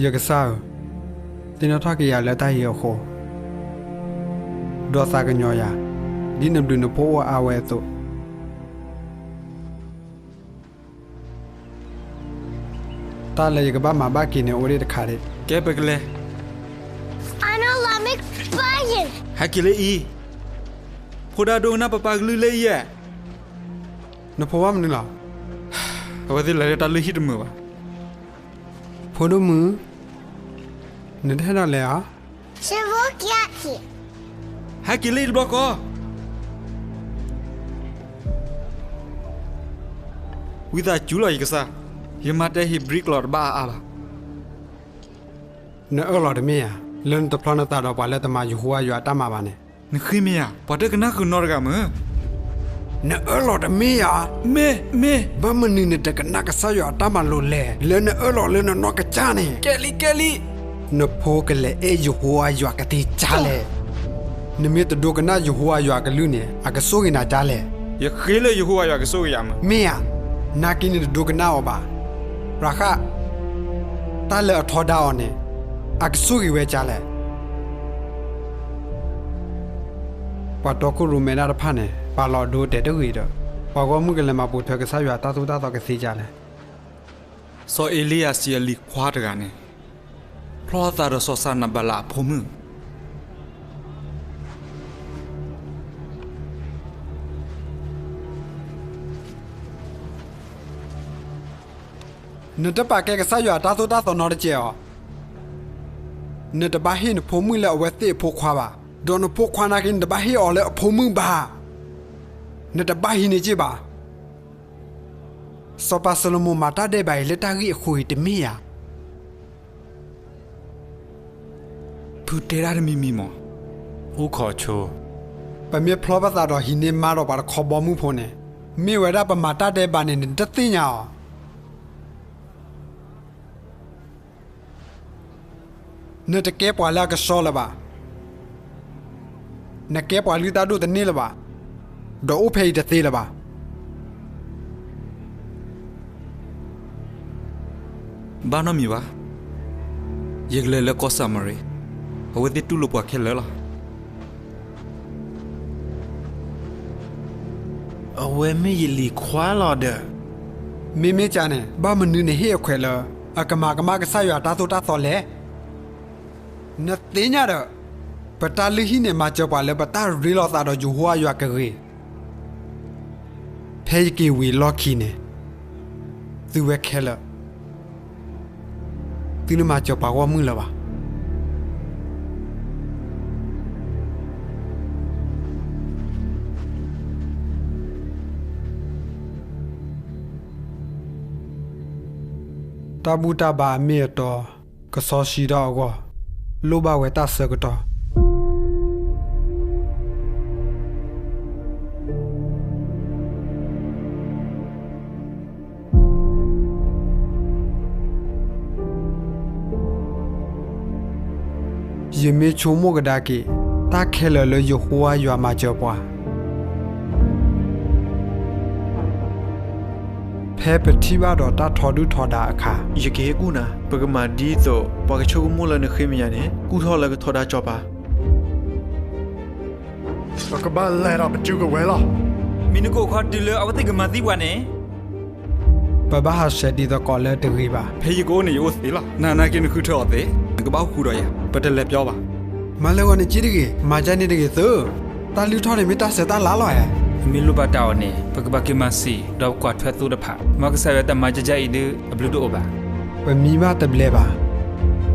ယကစၢ်ဧၢ, သ့ၣ်နီၣ်ထီၣ်က့ၤယၤလၢတၢ်အံၤအဃိ, ဒီးသးကညီၤယၤ, ဒ်နဘျုးနဖှိၣ်အိၣ်အါဝဲအသိး. တၢ်လၢယကဘၣ်မၤဘၣ်က့ၤန့ၣ် အိၣ်ဒံးတခါဒံး. ကဲပကလဲၤ. ဟဲက့ၤလၢအံၤ. ဖိဒါဒိကနၣ်ပပၢ်ကလုၢ်လၢအံၤဧါ. နဖိဘၣ်မနုၤလီၤ. အဝဲသ့ၣ်လဲၤလၢတၢ်လုၢ်ဟံၣ်တမုာ်ဘၣ်. ဖိဒိၣ်မုၣ်, နတဟဲဒီးလဲၤဧါ. စံးဘိကဲထံး. ဟဲက့ၤလံတဘျီဃီ. ဝံသးစူၤလီၤ ယကစၢ်, ယမၤတဲဟ့းဘြံကျိာ်တဘၣ်အါအါဘၣ်. နအၢၣ်လီၤတမ့ၢ်ဧါ, လၢနတဖျီနသးဒီးပှၤလၢတမၤယဟိဝၤယွၤအတၢ်မၤဘၣ်န့ၣ်. နဃ့မ့ၢ်ဧါ, ပှၤတကနၣ်ဃုာ်နီတဂၤမ့ၢ်. နအၢၣ်လီၤတမ့ၢ်ဧါ. မ့ၢ်, မ့ၢ်. ဘၣ်မနုၤနတကနၣ်ကစၢ်ယွၤအတၢ်မၤလိာ်လဲၣ်, လၢနအၢၣ်လီၤလၢနနီၢ်ကစၢ်န့ၣ်. ကဲလံ, ကဲလံ. နဖိကလဲၤအဲၣ်ယဟိဝၤယွၤကသ့ကၢ်လဲၣ်. နမ့ၢ်တဒိကနၣ်ယဟိဝၤယွၤအကလုၢ်န့ၣ် အကဆိၣ်ဂ့ၤနၤဒ်လဲၣ်. ယဃ့လၢယဟိဝၤယွၤကဆိၣ်ဂ့ၤယၤမ့ၢ်. မ့ၢ်ဧါ, နာ်က့နတဒိကနၣ်အီၤဘၣ်. ရၤဃၣ်, တၢ်လၢအထီဒါအီၤန့ၣ် အကဆိၣ်ဂ့ၤဝဲဒ်လဲၣ်. ပှၤတီခိၣ်ရိၣ်မဲတၢ်တဖၣ်န့ၣ် ပာ်လီၤအဒိအတဲာ်တဂ့ၤဒီး ပှၤဂီၢ်မုၢ်ကလဲၤမၤပိာ်ထွဲကစၢ်ယွၤတၢ်သိၣ်တၢ်သီကသ့ဒ်လဲၣ်. စီၤအ့လံယၤစံးအလံၤခွါတဂၤန့ၣ် ဖျီသးဒီးစီၤစၤနဘလးအဖိမုၣ်. နတပာ်ကဲကစၢ်ယွၤအတၢ်သိၣ်တၢ်သီနီတစဲးဧါ. နတဘၣ်ဟ့ၣ်နဖိမုၣ်လၢအဝဲသ့ၣ်အဖိခွါဘၣ်, ဒီးနဖိခွါနာ်က့ နတဘၣ်ဟ့ၣ်အီၤလၢအဖိမုၣ်ဘၣ်. နတဘၣ်ဟံးန့ၢ်က့ဘၣ်. စီၤပၤၡလိၤမိၣ်မၤတၢ်ဒဲးဘးအံၤလၢတၢ်ဂ့ၢ်အဃိအံၤတမ့ၢ်ဧါ. ဖုတဲဒၣ်တမံၤမံၤမး. အိၣ်ခိးဆိ, ပမ့ၢ်ဖျီပသးဒီးဟံးန့ၢ်မါဒီးပှၤတခီဘီမုၢ်ဖိန့ၣ်, မ့ၢ်ဝဲဒၣ်ပမၤတၢ်ဒဲးဘးန့ၣ် နတသ့ၣ်ညါဧါ. နတကဲပှၤလၢအကဆှီလၢၤဘၣ်. နကဲပှၤလုၢ်တၢ်ဒိၣ်တန့ၢ်လၢၤဘၣ်, ဒီးအိၣ်ဖဲအံၤတသ့လၢၤဘၣ်. ဘၣ်နီတမံၤဘၣ်. ယကလဲၤလၢကီၢ်စၤမရံ, အဝဲသ့ၣ်တူၢ်လိာ်ပှၤခဲလၢာ်လီၤ. အဝဲမ့ၢ်ယလံၤခွါလီၤဒီး. မ့မ့ၢ်ကန့ၣ် ဘၣ်မနုၤနဟ့ၣ်အခွဲးလၢ အကမၤကမၣ်ကစၢ်ယွၤတၢ်သိၣ်တၢ်သီလဲၣ်. နသ့ၣ်ညါဒီး, ပတၢ်လုၢ်ဟံၣ်န့ၣ် မၤစၢၤပှၤလၢပတၢ်ရ့လိာ်သးဒီးယဟိဝၤယွၤကဂ့ၤ. ဖဲယက့ၤဝံၤအလီၢ်ခံန့ၣ်, သုဝဲခဲလၢာ်, သုတမၤစၢၤပှၤဂီၢ်မုၢ်လၢၤဘၣ်. တၢ်ဘူၣ်တၢ်ဘါအမ့ၢ်အတီ, ကစီဆှံထီၣ်အဂီၢ်, လိၣ်ဘၣ်ဝဲတၢ်ဆၢကတီၢ်. ယမ့ၢ်ဆိကမိၣ်ကဒါက့ၤ တၢ်ခဲလၢာ်လၢယဟိဝၤယွၤမၤစၢၤပှၤ ဖဲပထံၣ်ဘၣ်ဒီးတၢ်ထီဒုၣ်ထီဒါအခါ, ယကဟ့ၣ်ကူၣ်နၤ, ပကမၤဒ်သိးပှၤကဆိကမိၣ်လၢနဃ့မဲာ်ညါန့ၣ် ကူၣ်ထီၣ်လၢကထီဒါစီၤပၤ. ပကဘၣ်လဲၤဒီးပစုကဝဲၤလီၤ. မ့ၢ်နကအိၣ်ခီတုၤလၢအဝဲသ့ၣ်ကမၤသံပှၤန့ၣ်, ပဘၣ်ဟးဆှဲးဒ်သိးကိးလၢတဂ့ၤဘၣ်. ဖဲယကအိၣ်န့ၣ်ယအိၣ်သ့လီၤ. နနာ်က့နဃုထၢအီၤသ့, နကဘၣ်ဟူးဒီးယၤ, ပတလဲၤပျီဘၣ်. မၤလၢာ်ဂီၤန့ၣ်က့တဂ့ၤ, မၤဒ်န့ၣ်တဂ့ၤသ့. တၢ်လုၢ်ထီၣ်န့ၣ်မ့ၢ်တၢ်ဆဲးတၢ်လၤလီၤဧါ. မ့ၢ်လိၣ်ဘၣ်တၢ်အီၤန့ၣ် ပကဘၣ်က့ၤမၤစံာ် ဒီးကွၢ်ထွဲသိတဖၣ်. မ်ကစၢ်ယွၤတၢ်မၤကကအံၤဒုး အဘျုးတအိၣ်ဘၣ်. ပမံဘၣ်တဘျဲဘၣ်.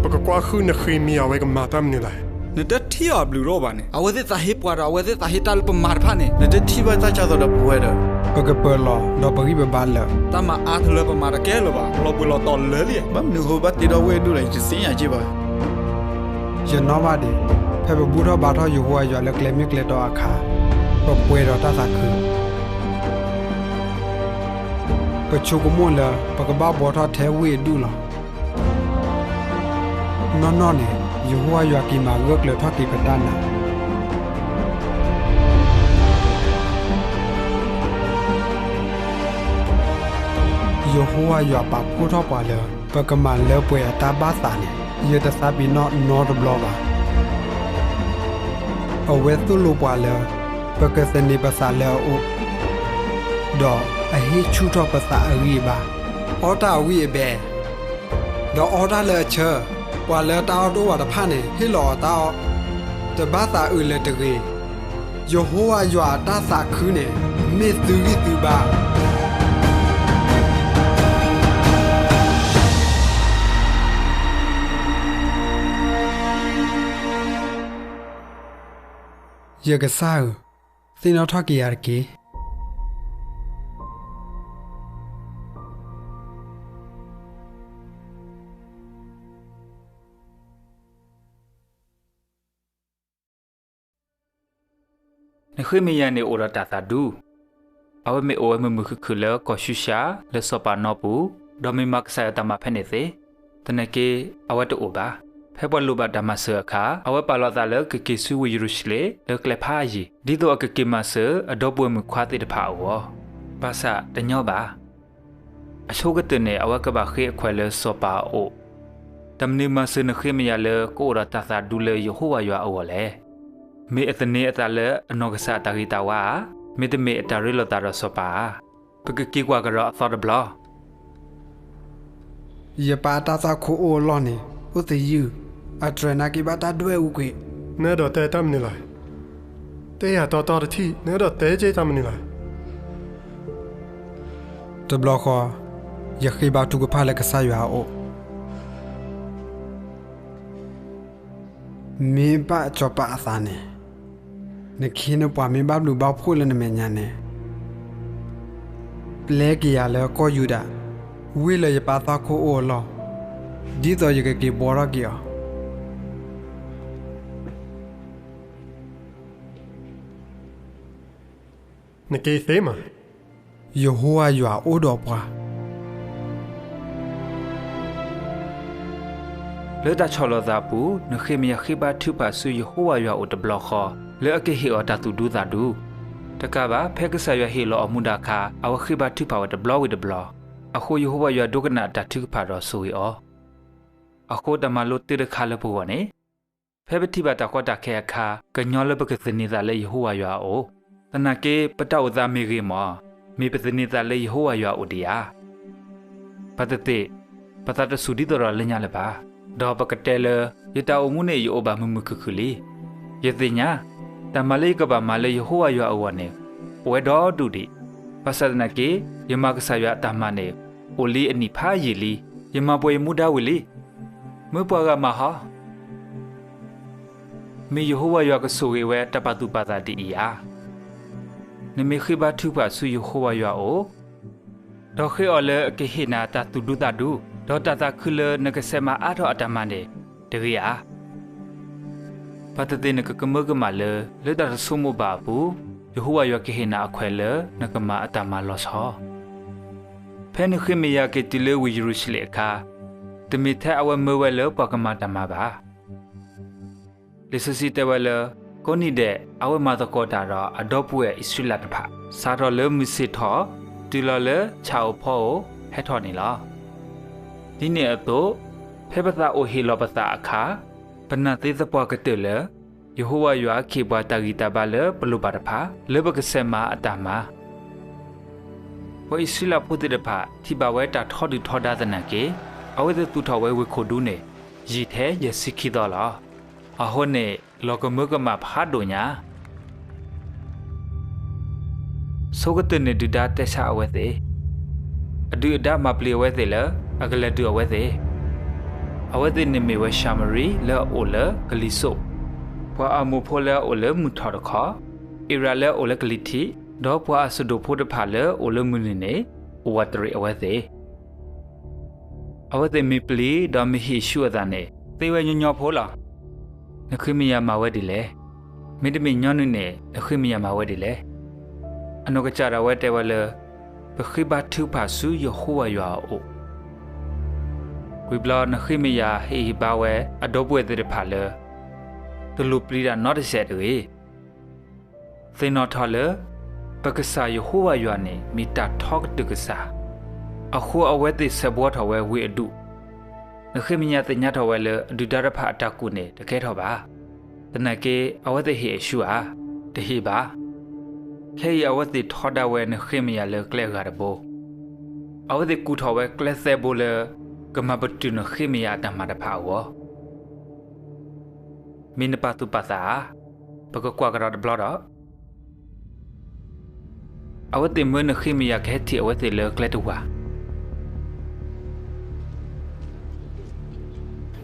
ပကကွၢ်ဃုာ်နဃ့မံအဝဲကမၤတၢ်မနုၤလဲၣ်. နတထံၣ်အီၤအဘျုးတအိၣ်ဘၣ်န့ၣ်, အဝဲသ့ၣ်သးဟ့ပှၤဒီး အဝဲသ့ၣ်သးဟ့တၢ်လၢပမၤတဖၣ်န့ၣ်, နတထံၣ်ဘၣ်တၢ်ကၢ်သိးဒီးပဝဲဒီး, ပကပၢၤလီၤဒီးပဂံၢ်ပဘါလၢာ်. တၢ်မၤအါတလၢပမၤတကဲလၢၤဘၣ်, လီၤဘှံးလီၤတီၤလၢာ်လံ. ဘၣ်မနုၤဃိဘၣ်တ့ထီၣ်ဝ့ၢ်အဒူၣ်လဲၣ်, ယတသ့ၣ်ညါက့ဘၣ်. ယနီၣ်ဘၣ်ဒံး, ဖဲပဘူၣ်ထီၣ်ဘါထီၣ်ယဟိဝၤယွၤလၢကျဲမ့ၢ်ကျဲတီအခါ, ပပှဲၤဒီးတၢ်သးခု ပဆိကမိၣ်လၢ ပကဘၣ်ဘှီထီၣ်ထဲဝ့ၢ်အဒူၣ်လီၤ. နီၢ်နီၢ်န့ၣ် ယဟိဝၤယွၤက့ၤမၤဂၢၢ်ကျၢၤထီၣ်က့ၤပတၢ်နာ်. ယဟိဝၤယွၤပာ်ဖှိၣ်ထီၣ်ပှၤလၢ ပကမၤလၢပှဲၤအတၢ်ဘၣ်သးန့ၣ် ယတသးပ့ၤနီၣ်နီတဘျီဘၣ်. အဝဲသိၣ်လိပှၤလၢ ပကသန့ၤပသးလၢအအိၣ်, ဒီးအဟ့ၣ်ဆူၣ်ထီၣ်ပသးအဂံၢ်အဘါ, အီၣ်တၢ်အဝံၣ်အဘဲ, ဒီးအီၣ်တၢ်လၢအဆၢ, ပှၤလၢတၢ်အီၣ်တအိၣ်ဘၣ်တဖၣ်န့ၣ် ဟ့ၣ်လီၤအီၤတၢ်အီၣ်, တဘၣ်သးအုးလၢၤတဂ့ၤ. ယဟိဝၤယွၤအတၢ်သးခုန့ၣ် မ့ၢ်သုဂံၢ်သုဘါ. ယ ယကစၢ်ဧၢ, သ့ၣ်နီၣ်ထီၣ်က့ၤယၤတက့ၢ်. နဃ့မယၤန့ၣ်အိၣ်ဒီးတၢ်သးဒူ, အဝဲမ့ၢ်အိၣ်ဝဲမုာ်မုာ်ခုၣ်ခုၣ်လၢကီၢ်ၡူၡၣ် လၢစီၤပၤနီပူၤ, ဒီးမ့ၢ်မၤကစၢ်ယွၤတၢ်မၤဖဲန့ၣ်သ့, သနာ်က့ အဝဲတအိၣ်ဘၣ်. ဖဲပှၤလိၣ်ဘၣ်တၢ်မၤစၢၤအခါ အဝဲပာ်လီၤသးလၢကက့ၤဆူဝ့ၢ်ယရူၤၡလ့ၣ်လၢကျဲဖးယံာ် ဒ်သိးအကက့ၤမၤစၢၤအဒီပုၢ်ဝဲၢ်မုၣ်ခွါသ့ၣ်တဖၣ်အဂီၢ်, ဘၣ်ဆၣ်တညီဘၣ်. အဆိကတၢၢ်န့ၣ် အဝဲကဘၣ်ဃ့အခွဲးလၢစီၤပၤအအိၣ်, တၢ်မနုၤမၤစၢၤနဃ့မယၤလၢကအိၣ်ဒီးတၢ်သးဒူလၢယဟိဝၤယွၤအဂီၢ်လဲၣ်. မ့ၢ်အသန့ၤအသးလၢအနီၢ်ကစၢ်အတၢ်ဂ့ၤတၢ်ဝါဧါ, မ့တမ့ၢ်အတၢ်ရ့လိာ်သးဒီးစီၤပၤဧါ. ပကက့ၤကွၢ်ကဒီးအသီတဘျီ. ယပၢ်အတၢ်သွၣ်ခိၣ်အိၣ်အလီၢ်န့ၣ် အိၣ်သယုၢ်, အတြဲၤနာ်က့ၤဘၣ်တၢ်ဒွဲၣ်အူကွံာ်. နအဲၣ်ဒိးတဲတၢ်မနုၤလဲၣ်. တဲယၤတီတီတထံၣ်, နအဲၣ်ဒိးတဲက့ၤတၢ်မနုၤလဲၣ်. တဘျီဃီ ယဃ့ဘါထုကဖၣ်လၢကစၢ်ယွၤအအိၣ်, မ့ၢ်ဘၣ်စီၤပၤအသးန့ၣ်, နခ့နပှၤမ့ၢ်ဘၣ်ဘျုးဘၣ်ဖှိၣ်လၢနမဲာ်ညါန့ၣ်, ပျဲက့ၤယၤလၢကီၢ်ယူဒၤ, ဝ့ၢ်လၢယပၢ်သွၣ်ခိၣ်အိၣ်အလီၢ်, ဒ်သိးယကက့ၤဘှီထီၣ်က့ၤအီၤ. နက့ၤသ့မး, ယဟိဝၤယွၤအိၣ်ဒီးပှၤ. လၢတၢ်ဆီၣ်လီၤသးအပူၤ နဃ့မယၤဃ့ဘါထုကဖၣ်ဆူယဟိဝၤယွၤအအိၣ်တဘျီဃီ လၢအကဟ့ၣ်အီၤတၢ်သူၣ်ဒူသးဒူ. တကးဘၣ် ဖဲကစၢ်ယွၤဟ့ၣ်လီၤအီၤမူဒါအခါ အဝဲဃ့ဘါထုကဖၣ်ဝဲတဘျီဝံၤတဘျီ, အဃိယဟိဝၤယွၤဒိကနၣ်အတၢ်ထုကဖၣ်ဒီးဆိၣ်ဂ့ၤအီၤ. အဃိတၢ်မၤလိတၢ်တခါလၢပဂီၢ်န့ၣ်, ဖဲပထံၣ်ဘၣ်တၢ်ကီတၢ်ခဲအခါ ကညီလၢပကသန့ၤသးလၢယဟိဝၤယွၤအအိၣ်, သနာ်က့ ပတၢ်အိၣ်သးမ့ၢ်ဂ့ၤမး, မ့ၢ်ပသန့ၤသးလၢယဟိဝၤယွၤအအိၣ်ဒံးဧါ. ဘၣ်သ့ၣ်သ့ၣ်, ပသးတစူၢ်ဒ်သိးဒီးလၢညါလၢၤဘၣ်, ဒီးပကတဲလၢ ယတၢ်အိၣ်မူန့ၣ်ယအိၣ်ဘၣ်မုာ်မုာ်ခုၣ်ခုၣ်လံ. ယသ့ၣ်ညါ, တၢ်မၤလၢယကဘၣ်မၤလၢယဟိဝၤယွၤအဂီၢ်န့ၣ် အိၣ်ဝဲဒီဒူၣ်ဒံး, ဘၣ်ဆၣ်သနာ်က့ ယမၤကစၢ်ယွၤအတၢ်မၤန့ၣ် အိၣ်လံအနံၣ်ဖးယံာ်လံ, ယမၤပှဲၤယမူဒါဝံၤလံ. မ့ၢ်ပှၤဂၤမၤဟီ မ့ၢ်ယဟိဝၤယွၤကဆိၣ်ဂ့ၤဝဲတၢ်ပာ်သူၣ်ပာ်သးဒ်အံၤဧါ. နမ့ၢ်ဃ့ဘါထုကဖၣ်ဆူယဟိဝၤယွၤအအိၣ်, ဒီးဃ့အီၤလၢအကဟ့ၣ်နၤတၢ်သူၣ်ဒူသးဒူ, ဒီးတၢ်သးခုလၢနကဆဲးမၤအါထီၣ်အတၢ်မၤန့ၣ် တဂ့ၤဧါ. ဘၣ်သ့ၣ်သ့ၣ်နကကမၢကမၣ်လၢ လၢတၢ်တဆိကမိၣ်ဘၣ်အပူၤ, ယဟိဝၤယွၤကဟ့ၣ်နၤအခွဲးလၢနကမၤအတၢ်မၤလီၤဆီ. ဖဲနဃ့မယၤက့ၤတုၤလၢဝ့ၢ်ယရူၤၡလ့ၣ်အခါ, တမ့ၢ်ထဲအဝဲမၢဝဲလၢပှၤကမၤတၢ်မၤဘၣ်. လံာ်စီဆှံတဲဝဲလၢ ကိးနံၤဒဲး အဝဲမၤသကိးတၢ်ဒီးအဒီပုၢ်ဝဲၢ်အံၣ်စရ့လးတဖၣ် စးထီၣ်လၢမုၢ်ဆ့ၣ်ထီၣ် တုၤလီၤလၢဆၣ်ဧိၤဖီဧိၤဟဲထီၣ်န့ၣ်လီၤ. ဒ်န့ၣ်အသိး, ဖဲပသးအိၣ်ဟ့ၣ်လီၤပသးအခါ, ပနာ်သ့သပှၢ်ကတၢၢ်လၢ ယဟိဝၤယွၤကဟ့ၣ်ပှၤတၢ်ဂံၢ်တၢ်ဘါလၢပလိၣ်ဘၣ်တဖၣ် လၢပကဆဲးမၤအတၢ်မၤ. ပှၤအံၣ်စရ့လးဖိသ့ၣ်တဖၣ် ထံၣ်ဘၣ်ဝဲတၢ်ထီဒုၣ်ထီဒါသနာ်က့, အဝဲသ့ၣ်သူၣ်ထီၣ်ဝဲဝ့ၢ်ခိၣ်ဒူန့ၣ် ယံာ်ထဲယဲၢ်ဆံခံသီလီၤ. အဃိန့ၣ် လီၤကမၢကမၣ်ဖးဒိၣ်ညါ. ဆိကတၢၢ်န့ၣ်ဒုၣ်ဒါတဲဆါအဝဲသ့ၣ်, အဒုၣ်အဒါမၤပျံၤအဝဲသ့ၣ်လၢအကလဲၤဒုးအဝဲသ့ၣ်. အဝဲသ့ၣ်န့ၣ်မ့ၢ်ဝဲၡၤမရံလၢအအိၣ်လၢကလံၤစိး, ပှၤအမိၣ်ဖိလၢအအိၣ်လၢမုၢ်ထီၣ်တခီ, အ့ရးလၢအအိၣ်လၢကလံၤထံး, ဒီးပှၤအစဒိၣ်ဖိတဖၣ်လၢအအိၣ်လၢမုၢ်နုာ်န့ၣ် အိၣ်ဝးတရံးအဝဲသ့ၣ်. အဝဲသ့ၣ်မ့ၢ်ပျံၤဒီးမ့ၢ်ဟ့ၣ်ဆူအသးန့ၣ် သ့ဝဲညီညီဖိလီၤ. နဃ့မယၤမၤဝဲဒ်လဲၣ်. မ့တမ့ၢ်ညီနုၢ်န့ၣ် နဃ့မယၤမၤဝဲဒ်လဲၣ်. အနီၢ်ကစၢ်ဒၣ်ဝဲတဲဝဲလၢ ပဃ့ဘါထုကဖၣ်ဆူယဟိဝၤယွၤအအိၣ်. ဝံၤဘျီနဃ့မယၤဟ့ၣ်ဂံၢ်ဘါဝဲအဒီပုၢ်ဝဲၢ်သ့ၣ်တဖၣ်လၢ တလိၣ်ပျံၤတၢ်နီတစဲးတဂ့ၤ. သ့ၣ်နီၣ်ထီၣ်လၢ ပကစၢ်ယဟိဝၤယွၤန့ၣ် မ့ၢ်တၢ်ထီကတၢၢ်ကစၢ်, အဃိအဝဲသ့ၣ်ဆဲးဘှီထီၣ်ဝဲဝ့ၢ်အဒူၣ်. နဃ့မယၤသ့ၣ်ညါထီၣ်ဝဲလၢအဒုၣ်ဒါတဖၣ်အတၢ်ကူၣ်န့ၣ် တကဲထီၣ်ဘၣ်. သနာ်က့ အဝဲသ့ၣ်ဟ့ၣ်အဆူဧါ. တဟ့ၣ်ဘၣ်. ခဲအံၤအဝဲသ့ၣ်ထီဒါဝဲနဃ့မယၤလၢကျဲအဂၤတဘိ. အဝဲသ့ၣ်ကူၣ်ထီၣ်ဝဲကျဲသၢဘိလၢ ကမၤပတုာ်နဃ့မယၤအတၢ်မၤတဖၣ်အဂီၢ်. မ့ၢ်နပာ်သူၣ်ပာ်သးဧါ. ပကကွၢ်ကဒီးတဘျီဒီး အဝဲသ့ၣ်မၢနဃ့မယၤကဟဲထံၣ်အဝဲသ့ၣ်လၢကျဲတဝာ်.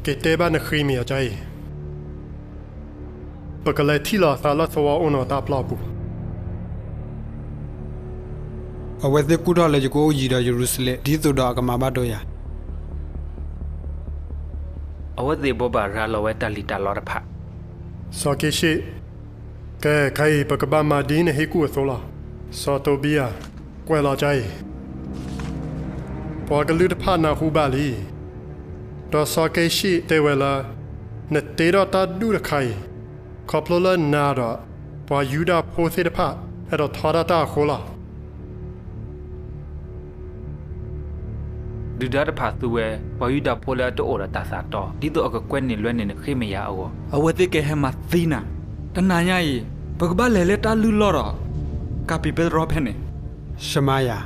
က့ၤတဲဘၣ်နဃ့မယၤကအံၤ, ပကလဲၤထံၣ်လိာ်သးလၢသဝီအအိၣ်နီၢ်တၢ်ပျီအပူၤ. အဝဲသ့ၣ်ကူၣ်ထီၣ်လၢယကအိၣ်ယံၤဒီးယရူၤၡလ့ၣ် ဒ်သိးဒီးအကမၤဘၣ်ဒိယၤ. အဝဲသ့ၣ်ဘိးဘၣ်ရၤလီၤဝဲတၢ်လံၣ်တၢ်လီတဖၣ်. စီၤက့ၤၡ့ၣ်, ကဲ ခဲအံၤ ပကဘၣ်မၤဒ်နဟ့ၣ်ကူၣ်အသိးလီၤ. စီၤတိဘံယၤ, ကွဲးလီၤကါအံၤ, ပှၤကလုာ်တဖၣ်နၢ်ဟူဘၣ်လံ. ဒီးစီၤက့ၤၡ့ၣ်တဲဝဲလၢ နတ့ထီၣ်တၢ်ဒူၣ်တခါအံၤ ခီဖျိလၢနၤဒီး ပှၤယူဒၤဖိသ့ၣ်တဖၣ် အဲၣ်ဒိးထီဒါတၢ်အဃိလီၤ. ဒုၣ်ဒါတဖၣ်သူဝဲ ပှၤယူဒၤဖိလၢအတအိၣ်ဒီးတၢ်သးတီ ဒ်သိးအကကွဲန့ၢ်လွဲန့ၢ်နဃ့မယၤအဂီၢ်, အဝဲသ့ၣ်ကဟဲမၤသံနၤ. တနၤညါအံၤ ပကဘၣ်လဲၤလၢတၢ်လုၢ်လီၢ်ဒီး ကပ့ၤပတြီဖဲန့ၣ်. ရှမါယၤ,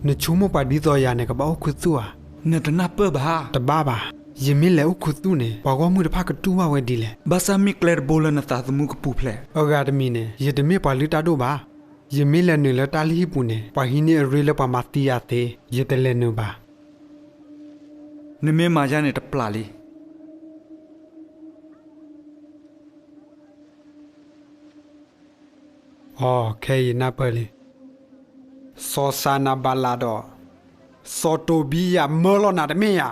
နဆိကမိၣ်ပှၤဒ်သိးယၤန့ၣ် ကဘၣ်အိၣ်ခူသူၣ်ဧါ. နတနၢ်ပၢၢ်ဘၣ်. တဘၣ်ဘၣ်. ယမ့ၢ်လဲၤအိၣ်ခူသူၣ်န့ၣ် ပှၤဂီၢ်မုၢ်တဖၣ်ကတူၢ်ဘၣ်ဝဲဒ်လဲၣ်. ဘၣ်ဆၣ်မ့ၢ်ကျဲတဘိလၢနသးသမူကပူၤဖျဲး. အဂၤတမံၤန့ၣ် ယတမ့ၢ်ပှၤလုၢ်တၢ်ဒိၣ်ဘၣ်. ယမ့ၢ်လဲၤနုာ်လၢတၢ်လုၢ်ဟံၣ်ပူၤန့ၣ် ပှၤဟံးန့ၢ်အရ့လၢပှၤမၤသံယၤသ့, ယတလဲၤနုာ်ဘၣ်. နမ့ၢ်မၤယါန့ၣ်တပျၢ်လံ. အိ, ခဲအံၤနၢ်ပၢၢ်လံ. စီၤစၤနၤဘလးဒီး စီၤတိဘံယၤမၢလီၤနၤတမ့ၢ်ဧါ.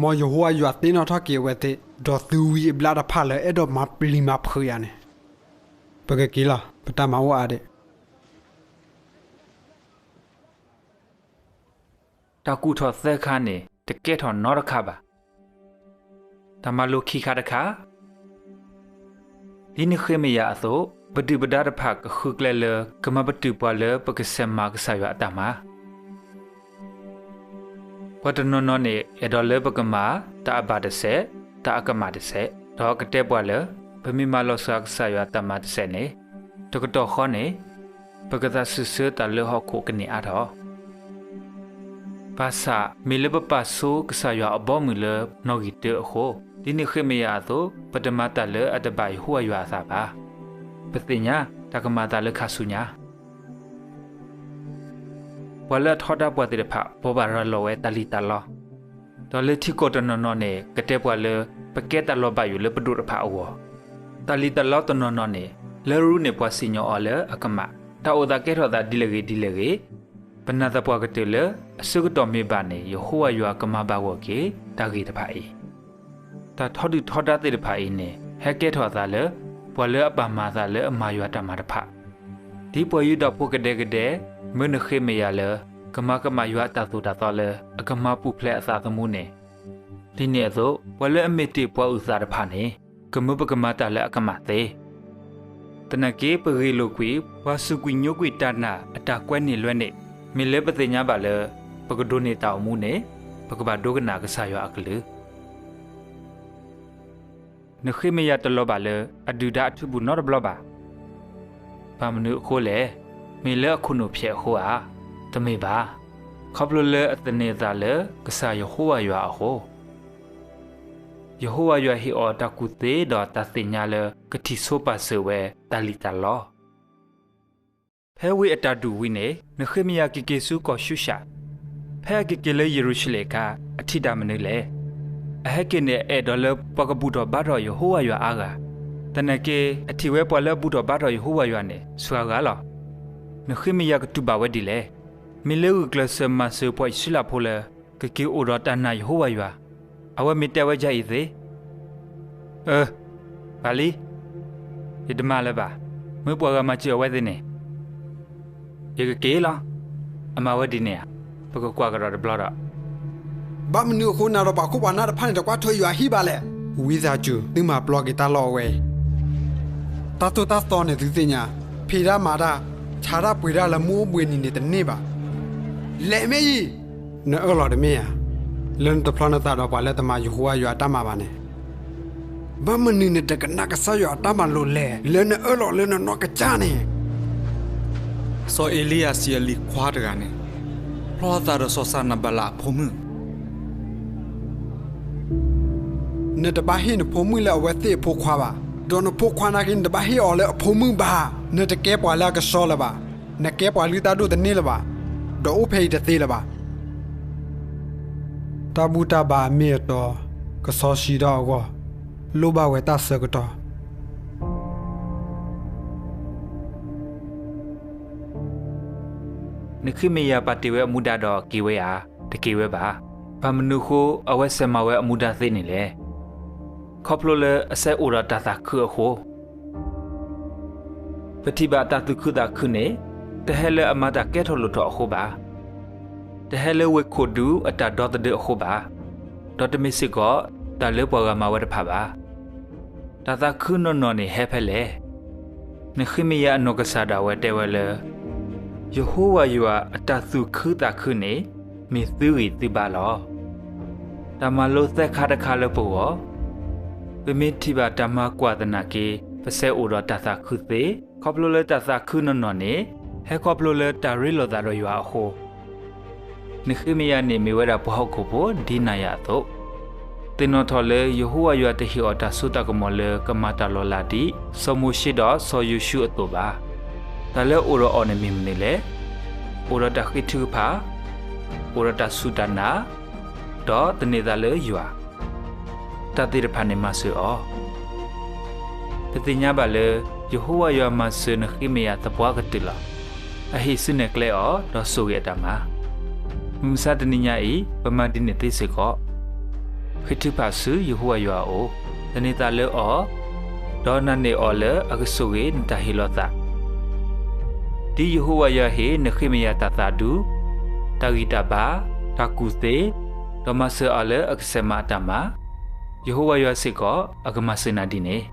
မ်ယဟိဝၤယွၤသ့ၣ်နီၣ်ထီၣ်က့ၤအဝဲသ့ၣ်, ဒီးသုဝံအဘျၣ်တဖၣ်လၢအဲၣ်ဒိးမၤပျံၤမၤဖုးယၤန့ၣ်. ပကက့ၤလီၤ, ပတၢ်မၤအိၣ်အါဒံး. တၢ်ကူၣ်ထီၣ်သၢခါန့ၣ် တကဲထီၣ်နီတခါဘၣ်. တၢ်မၤလိခံခါတခါ, ဒ်နဃ့မယၤအသိး, ပဒုၣ်ပဒါတဖၣ်ကဃုကျဲလၢ ကမၤပတုာ်ပှၤလၢပကဆဲးမၤကစၢ်ယွၤအတၢ်မၤ. ပှၤတနီၤနီၤန့ၣ် အဲၣ်ဒိးလၢပကမၤတၢ်အဘၣ်တစဲး, တၢ်အကမၣ်တစဲး, ဒီးကတဲပှၤလၢ ပမ့ၢ်မၤလီၤစှၤကစၢ်ယွၤအတၢ်မၤတစဲးန့ၣ်, တကတီၢ်ဃီန့ၣ် ပကသးစူၤဆၢတၢ်လၢဟီၣ်ခိၣ်ကန့ၢ်အါထီၣ်. ဘၣ်ဆၣ် မ့ၢ်လၢပပာ်ဆိကစၢ်ယွၤအဘီအမုၢ်လၢနီၣ်ဂံၢ်တၢအဃိ, ဒ်နဃ့မယၤအသိး, ပတမၤတၢ်လၢအတဘၣ်ယဟိဝၤယွၤအသးဘၣ်. ပသ့ၣ်ညါတၢ်ကမၤအသးလၢခါဆူညါ. ပှၤလၢအထီဒါပှၤသ့ၣ်တဖၣ် ဘိးဘၣ်ရၤလီၤဝဲတၢ်လံၣ်တၢ်လီ, ဒီးလၢထံကီၢ်တနီၤနီၤန့ၣ် ကတဲပှၤလၢ ပကဲတၢ်လီၤဘၣ်ယိၣ်လၢပဒိၣ်တဖၣ်အဂီၢ်. တၢ်လံၣ်တၢ်လီတနီၤနီၤန့ၣ် လၢရူန့ၣ်ပှၤစံၣ်ညီၣ်အီၤလၢအကမၣ်, တၢ်အိၣ်သးကဲထီၣ်သးဒ်လဲၣ်ဂ့ၤဒ်လဲၣ်ဂ့ၤ, ပနာ်သပှၢ်ကတၢၢ်လၢ အဆၢကတီၢ်မ့ၢ်ဘၣ်န့ၣ် ယဟိဝၤယွၤကမၤဘၣ်ဂီၢ်က့ၤတၢ်ဂ့ၢ်တဖၣ်အံၤ. တၢ်ထီဒုၣ်ထီဒါသ့ၣ်တဖၣ်အံၤန့ၣ် ဟဲကဲထီၣ်အသးလၢ ပှၤလၢအပာ်မၤအသးလၢအမၤယွၤတၢ်မၤတဖၣ်, ဒ်ပှၤယူဒၤဖိကဒဲကဒဲ မၢနဃ့မယၤလၢ ကမၤကမၣ်ယွၤအတၢ်သိၣ်တၢ်သီလၢ အကမၤပူၤဖျဲးအသးသမူန့ၣ်, ဒ်န့ၣ်အသိး ပှၤလၢအမ့ၢ်တ့ၢ်ပှၤအုၣ်သးတဖၣ်န့ၣ် ကမၢပကမၤတၢ်လၢအကမၣ်သ့. သနာ်က့ ပဂ့ၢ်လိာ်ကွံာ် ပှၤစူးကွံာ်ညိကွံာ်တၢ်နာ်အတၢ်ကွဲန့ၢ်လွဲန့ၢ်, မ့ၢ်လၢပသ့ၣ်ညါဘၣ်လၢ ပကဒိးန့ၢ်တၢ်အိၣ်မူန့ၣ် ပကဘၣ်ဒိကနၣ်ကစၢ်ယွၤအကလုၢ်. နဃ့မယၤတလီၤဘၣ်လၢ အဒုၣ်ဒါအထုပူၤနီတဘျီဘၣ်. ဘၣ်မနုၤအဃိလဲၣ်. မ့ၢ်လၢအခိၣ်နူာ်ဖျဲးအဃိဧါ. တမ့ၢ်ဘၣ်. ခီဖျိလၢအသန့ၤအသးလၢ ကစၢ်ယဟိဝၤယွၤအဃိ, ယဟိဝၤယွၤဟ့ၣ်အီၤတၢ်ကူၣ်သ့ဒီးတၢ်သ့ၣ်ညါလၢ ကထံၣ်ဆိပာ်စၢၤဝဲတၢ်လံၣ်တၢ်လီ. ဖဲဝ့ၢ်အတၢ်ဒူၣ်ဝံၤန့ၣ် နဃ့မယၤက့ၤက့ၤဆူကီၢ်ၡူၡၣ်. ဖဲအက့ၤက့ၤလၢယရူၤၡလ့ၣ်အခါ အထံၣ်တၢ်မနုၤလဲၣ်. အဟဲက့ၤန့ၣ် အအဲၣ်ဒိးလၢပှၤကဘူၣ်ထီၣ်ဘါထီၣ်ယဟိဝၤယွၤအါဂၤ, သနာ်က့ အထံၣ်ဝဲပှၤလၢအဘူၣ်ထီၣ်ဘါထီၣ်ယဟိဝၤယွၤန့ၣ် စှၤဂၤလီၤ. နဃ့မယၤကတူၢ်ဘၣ်ဝဲဒ်လဲၣ်. မ့ၢ်လၢဂုာ်ကျဲးစၢးမၤစၢၤပှၤအံၣ်စရ့လးဖိလၢ ကက့ၤအိၣ်ဒီးတၢ်နာ်ယဟိဝၤယွၤ, အဝဲမ့ၢ်တဲဝဲဒ်အံၤသ့. အၢ, ဘၣ်လံ. ယတမၤလၢၤဘၣ်. မ့ၢ်ပှၤဂၤမၤစၢၤအဝဲသ့ၣ်န့ၣ် ယကက့ၤလီၤ. အမၤဝဲဒ်န့ၣ်ဧါ. ပကကွၢ်ကဒီးတဘျီဒီး. ဘၣ်မနုၤအဃိ နၤဒီးပှၤခိၣ်ပှၤနၢ်တဖၣ်န့ၣ် တကွၢ်ထွဲယွၤဟံၣ်ဘၣ်လဲၣ်. ဝံသးစူၤ သုမၤပျီက့ၤတၢ်လီၢ်အဝဲအံၤ. တၢ်သိၣ်တၢ်သီန့ၣ်သုသ့ၣ်ညါ, ဖံးတၢ်မၤတၢ်, ဆါတၢ်ပှ့ၤတၢ်လၢမုၢ်အိၣ်ဘှံးနံၤန့ၣ်တန့ၢ်ဘၣ်. လဲၤမ့ၢ်အံၤ. နအၢၣ်လီၤတမ့ၢ်ဧါ, လၢနတဖျီနသးဒီးပှၤလၢတမၤယဟိဝၤယွၤအတၢ်မၤဘၣ်န့ၣ်. ဘၣ်မနုၤနတကနၣ်ကစၢ်ယွၤအတၢ်မၤလိာ်လဲၣ်, လၢနအၢၣ်လီၤလၢနနီၢ်ကစၢ်န့ၣ်. စီၤအ့လံယၤစံးအလံၤခွါတဂၤန့ၣ် ဖျီအသးဒီးစီၤစၤနဘလးအဖိမုၣ်. နတဘၣ်ဟ့ၣ်နဖိမုၣ်လၢအဝဲသ့ၣ်အဖိခွါဘၣ်, ဒီးနဖိခွါနာ်က့ နတဘၣ်ဟ့ၣ်အီၤလၢအဖိမုၣ်ဘၣ်. နတကဲပှၤလၢအကဆှီလၢၤဘၣ်, နကဲပှၤလုၢ်တၢ်ဒိၣ်တန့ၢ်လၢၤဘၣ်, ဒီးအိၣ်ဖဲအံၤတသ့လၢၤဘၣ်. တၢ်ဘူၣ်တၢ်ဘါအမ့ၢ်အတီ ကဆှီဆှံထီၣ်အဂီၢ်, လိၣ်ဘၣ်ဝဲတၢ်ဆၢကတီၢ်. နဃ့မယၤပာ်တ့ၢ်ဝဲအမူဒါဒီးက့ၤဝဲဧါ, တက့ၤဝဲဘၣ်. ဘၣ်မနုၤအဃိ အဝဲစဲးမၤဝဲအမူဒါသ့န့ၣ်လဲၣ်. ခီဖျိလၢအစဲးအိၣ်ဒီးတၢ်သးခုအဃိ. ပထံၣ်ဘၣ်တၢ်သူၣ်ခုသးခုန့ၣ် တဟဲလၢအမၤတၢ်ကဲထီၣ်လိၣ်ထီၣ်အဃိဘၣ်. တဟဲလၢဝ့ၢ်ခိၣ်ဒူအတၢ်ဒီသဒၢအဃိဘၣ်. ဒီးတမ့ၢ်စ့ၢ်ကီး တၢ်လၢပှၤဂၤမၤဝဲတဖၣ်ဘၣ်. တၢ်သးခုနီၢ်နီၢ်န့ၣ်ဟဲဖဲလဲၣ်. နဃ့မယၤအနီၢ်ကစၢ်ဒၣ်ဝဲတဲဝဲလၢ ယဟိဝၤယွၤအတၢ်သူၣ်ခုသးခုန့ၣ် မ့ၢ်သုဂံၢ်သုဘါလီၤ. တၢ်မၤလိသၢခါတခါလၢပဂီၢ်, ပမ့ၢ်ထံၣ်ဘၣ်တၢ်မၤကွၢ်သနာ်က့ ပစဲးအိၣ်ဒီးတၢ်သးခုသ့, ခီဖျိလၢတၢ်သးခုနီၢ်နီၢ်န့ၣ် ဟဲခီဖျိလၢတၢ်ရ့လိာ်သးဒီးယွၤအဃိ. နဃ့မယၤန့ၣ်မ့ၢ်ဝဲဒၣ်ပှၤဟီၣ်ခိၣ်ဖိ ဒ်နၤယၤအသိး, သ့ၣ်နီၣ်ထီၣ်လၢယဟိဝၤယွၤတဟ့ၣ်အီၤတၢ်စိတၢ်ကမီၤလၢကမၤတၢ်လီၤလးဒ် စီၤမိၤၡ့ဒီးစီၤယိၤၡူအသိးဘၣ်. တၢ်လၢအိၣ်ဒီးအီၤန့ၣ်မ့ၢ်မနုၤလဲၣ်. အိၣ်ဒီးတၢ်ဃ့ထုကဖၣ်, အိၣ်ဒီးတၢ်စူၢ်တၢ်နာ်, ဒီးသန့ၤသးလၢယွၤ, တၢ်သ့ၣ်တဖၣ်န့ၣ်မၤစၢၤအီၤ. ပသ့ၣ်ညါဘၣ်လၢ ယဟိဝၤယွၤမၤစၢၤနဃ့မယၤသပှၢ်ကတၢၢ်လီၤ. အဟ့ၣ်စုနဲၣ်ကျဲအီၤ ဒီးဆိၣ်ဂ့ၤအတၢ်မၤ. မုၢ်မဆါတနံၤညါအံၤ ပမၤဒ်န့ၣ်သ့စ့ၢ်ကီး. ဃ့ထုကဖၣ်ဆူယဟိဝၤယွၤအအိၣ်, သန့ၤသးလၢအီၤ, ဒီးနာ်န့ၢ်အီၤလၢအကဆိၣ်ဂ့ၤနတၢ်ဟ့ၣ်လီၤသး ဒ်ယဟိဝၤယွၤဟ့ၣ်နဃ့မယၤတၢ်သးဒူ, တၢ်ဂံၢ်တၢ်ဘါ, တၢ်ကူၣ်သ့, ဒီးမၤစၢၤအီၤလၢအကစဲးမၤအတၢ်မၤ, ယဟိဝၤယွၤစ့ၢ်ကီး အကမၤစၢၤနၤဒ်န့ၣ်.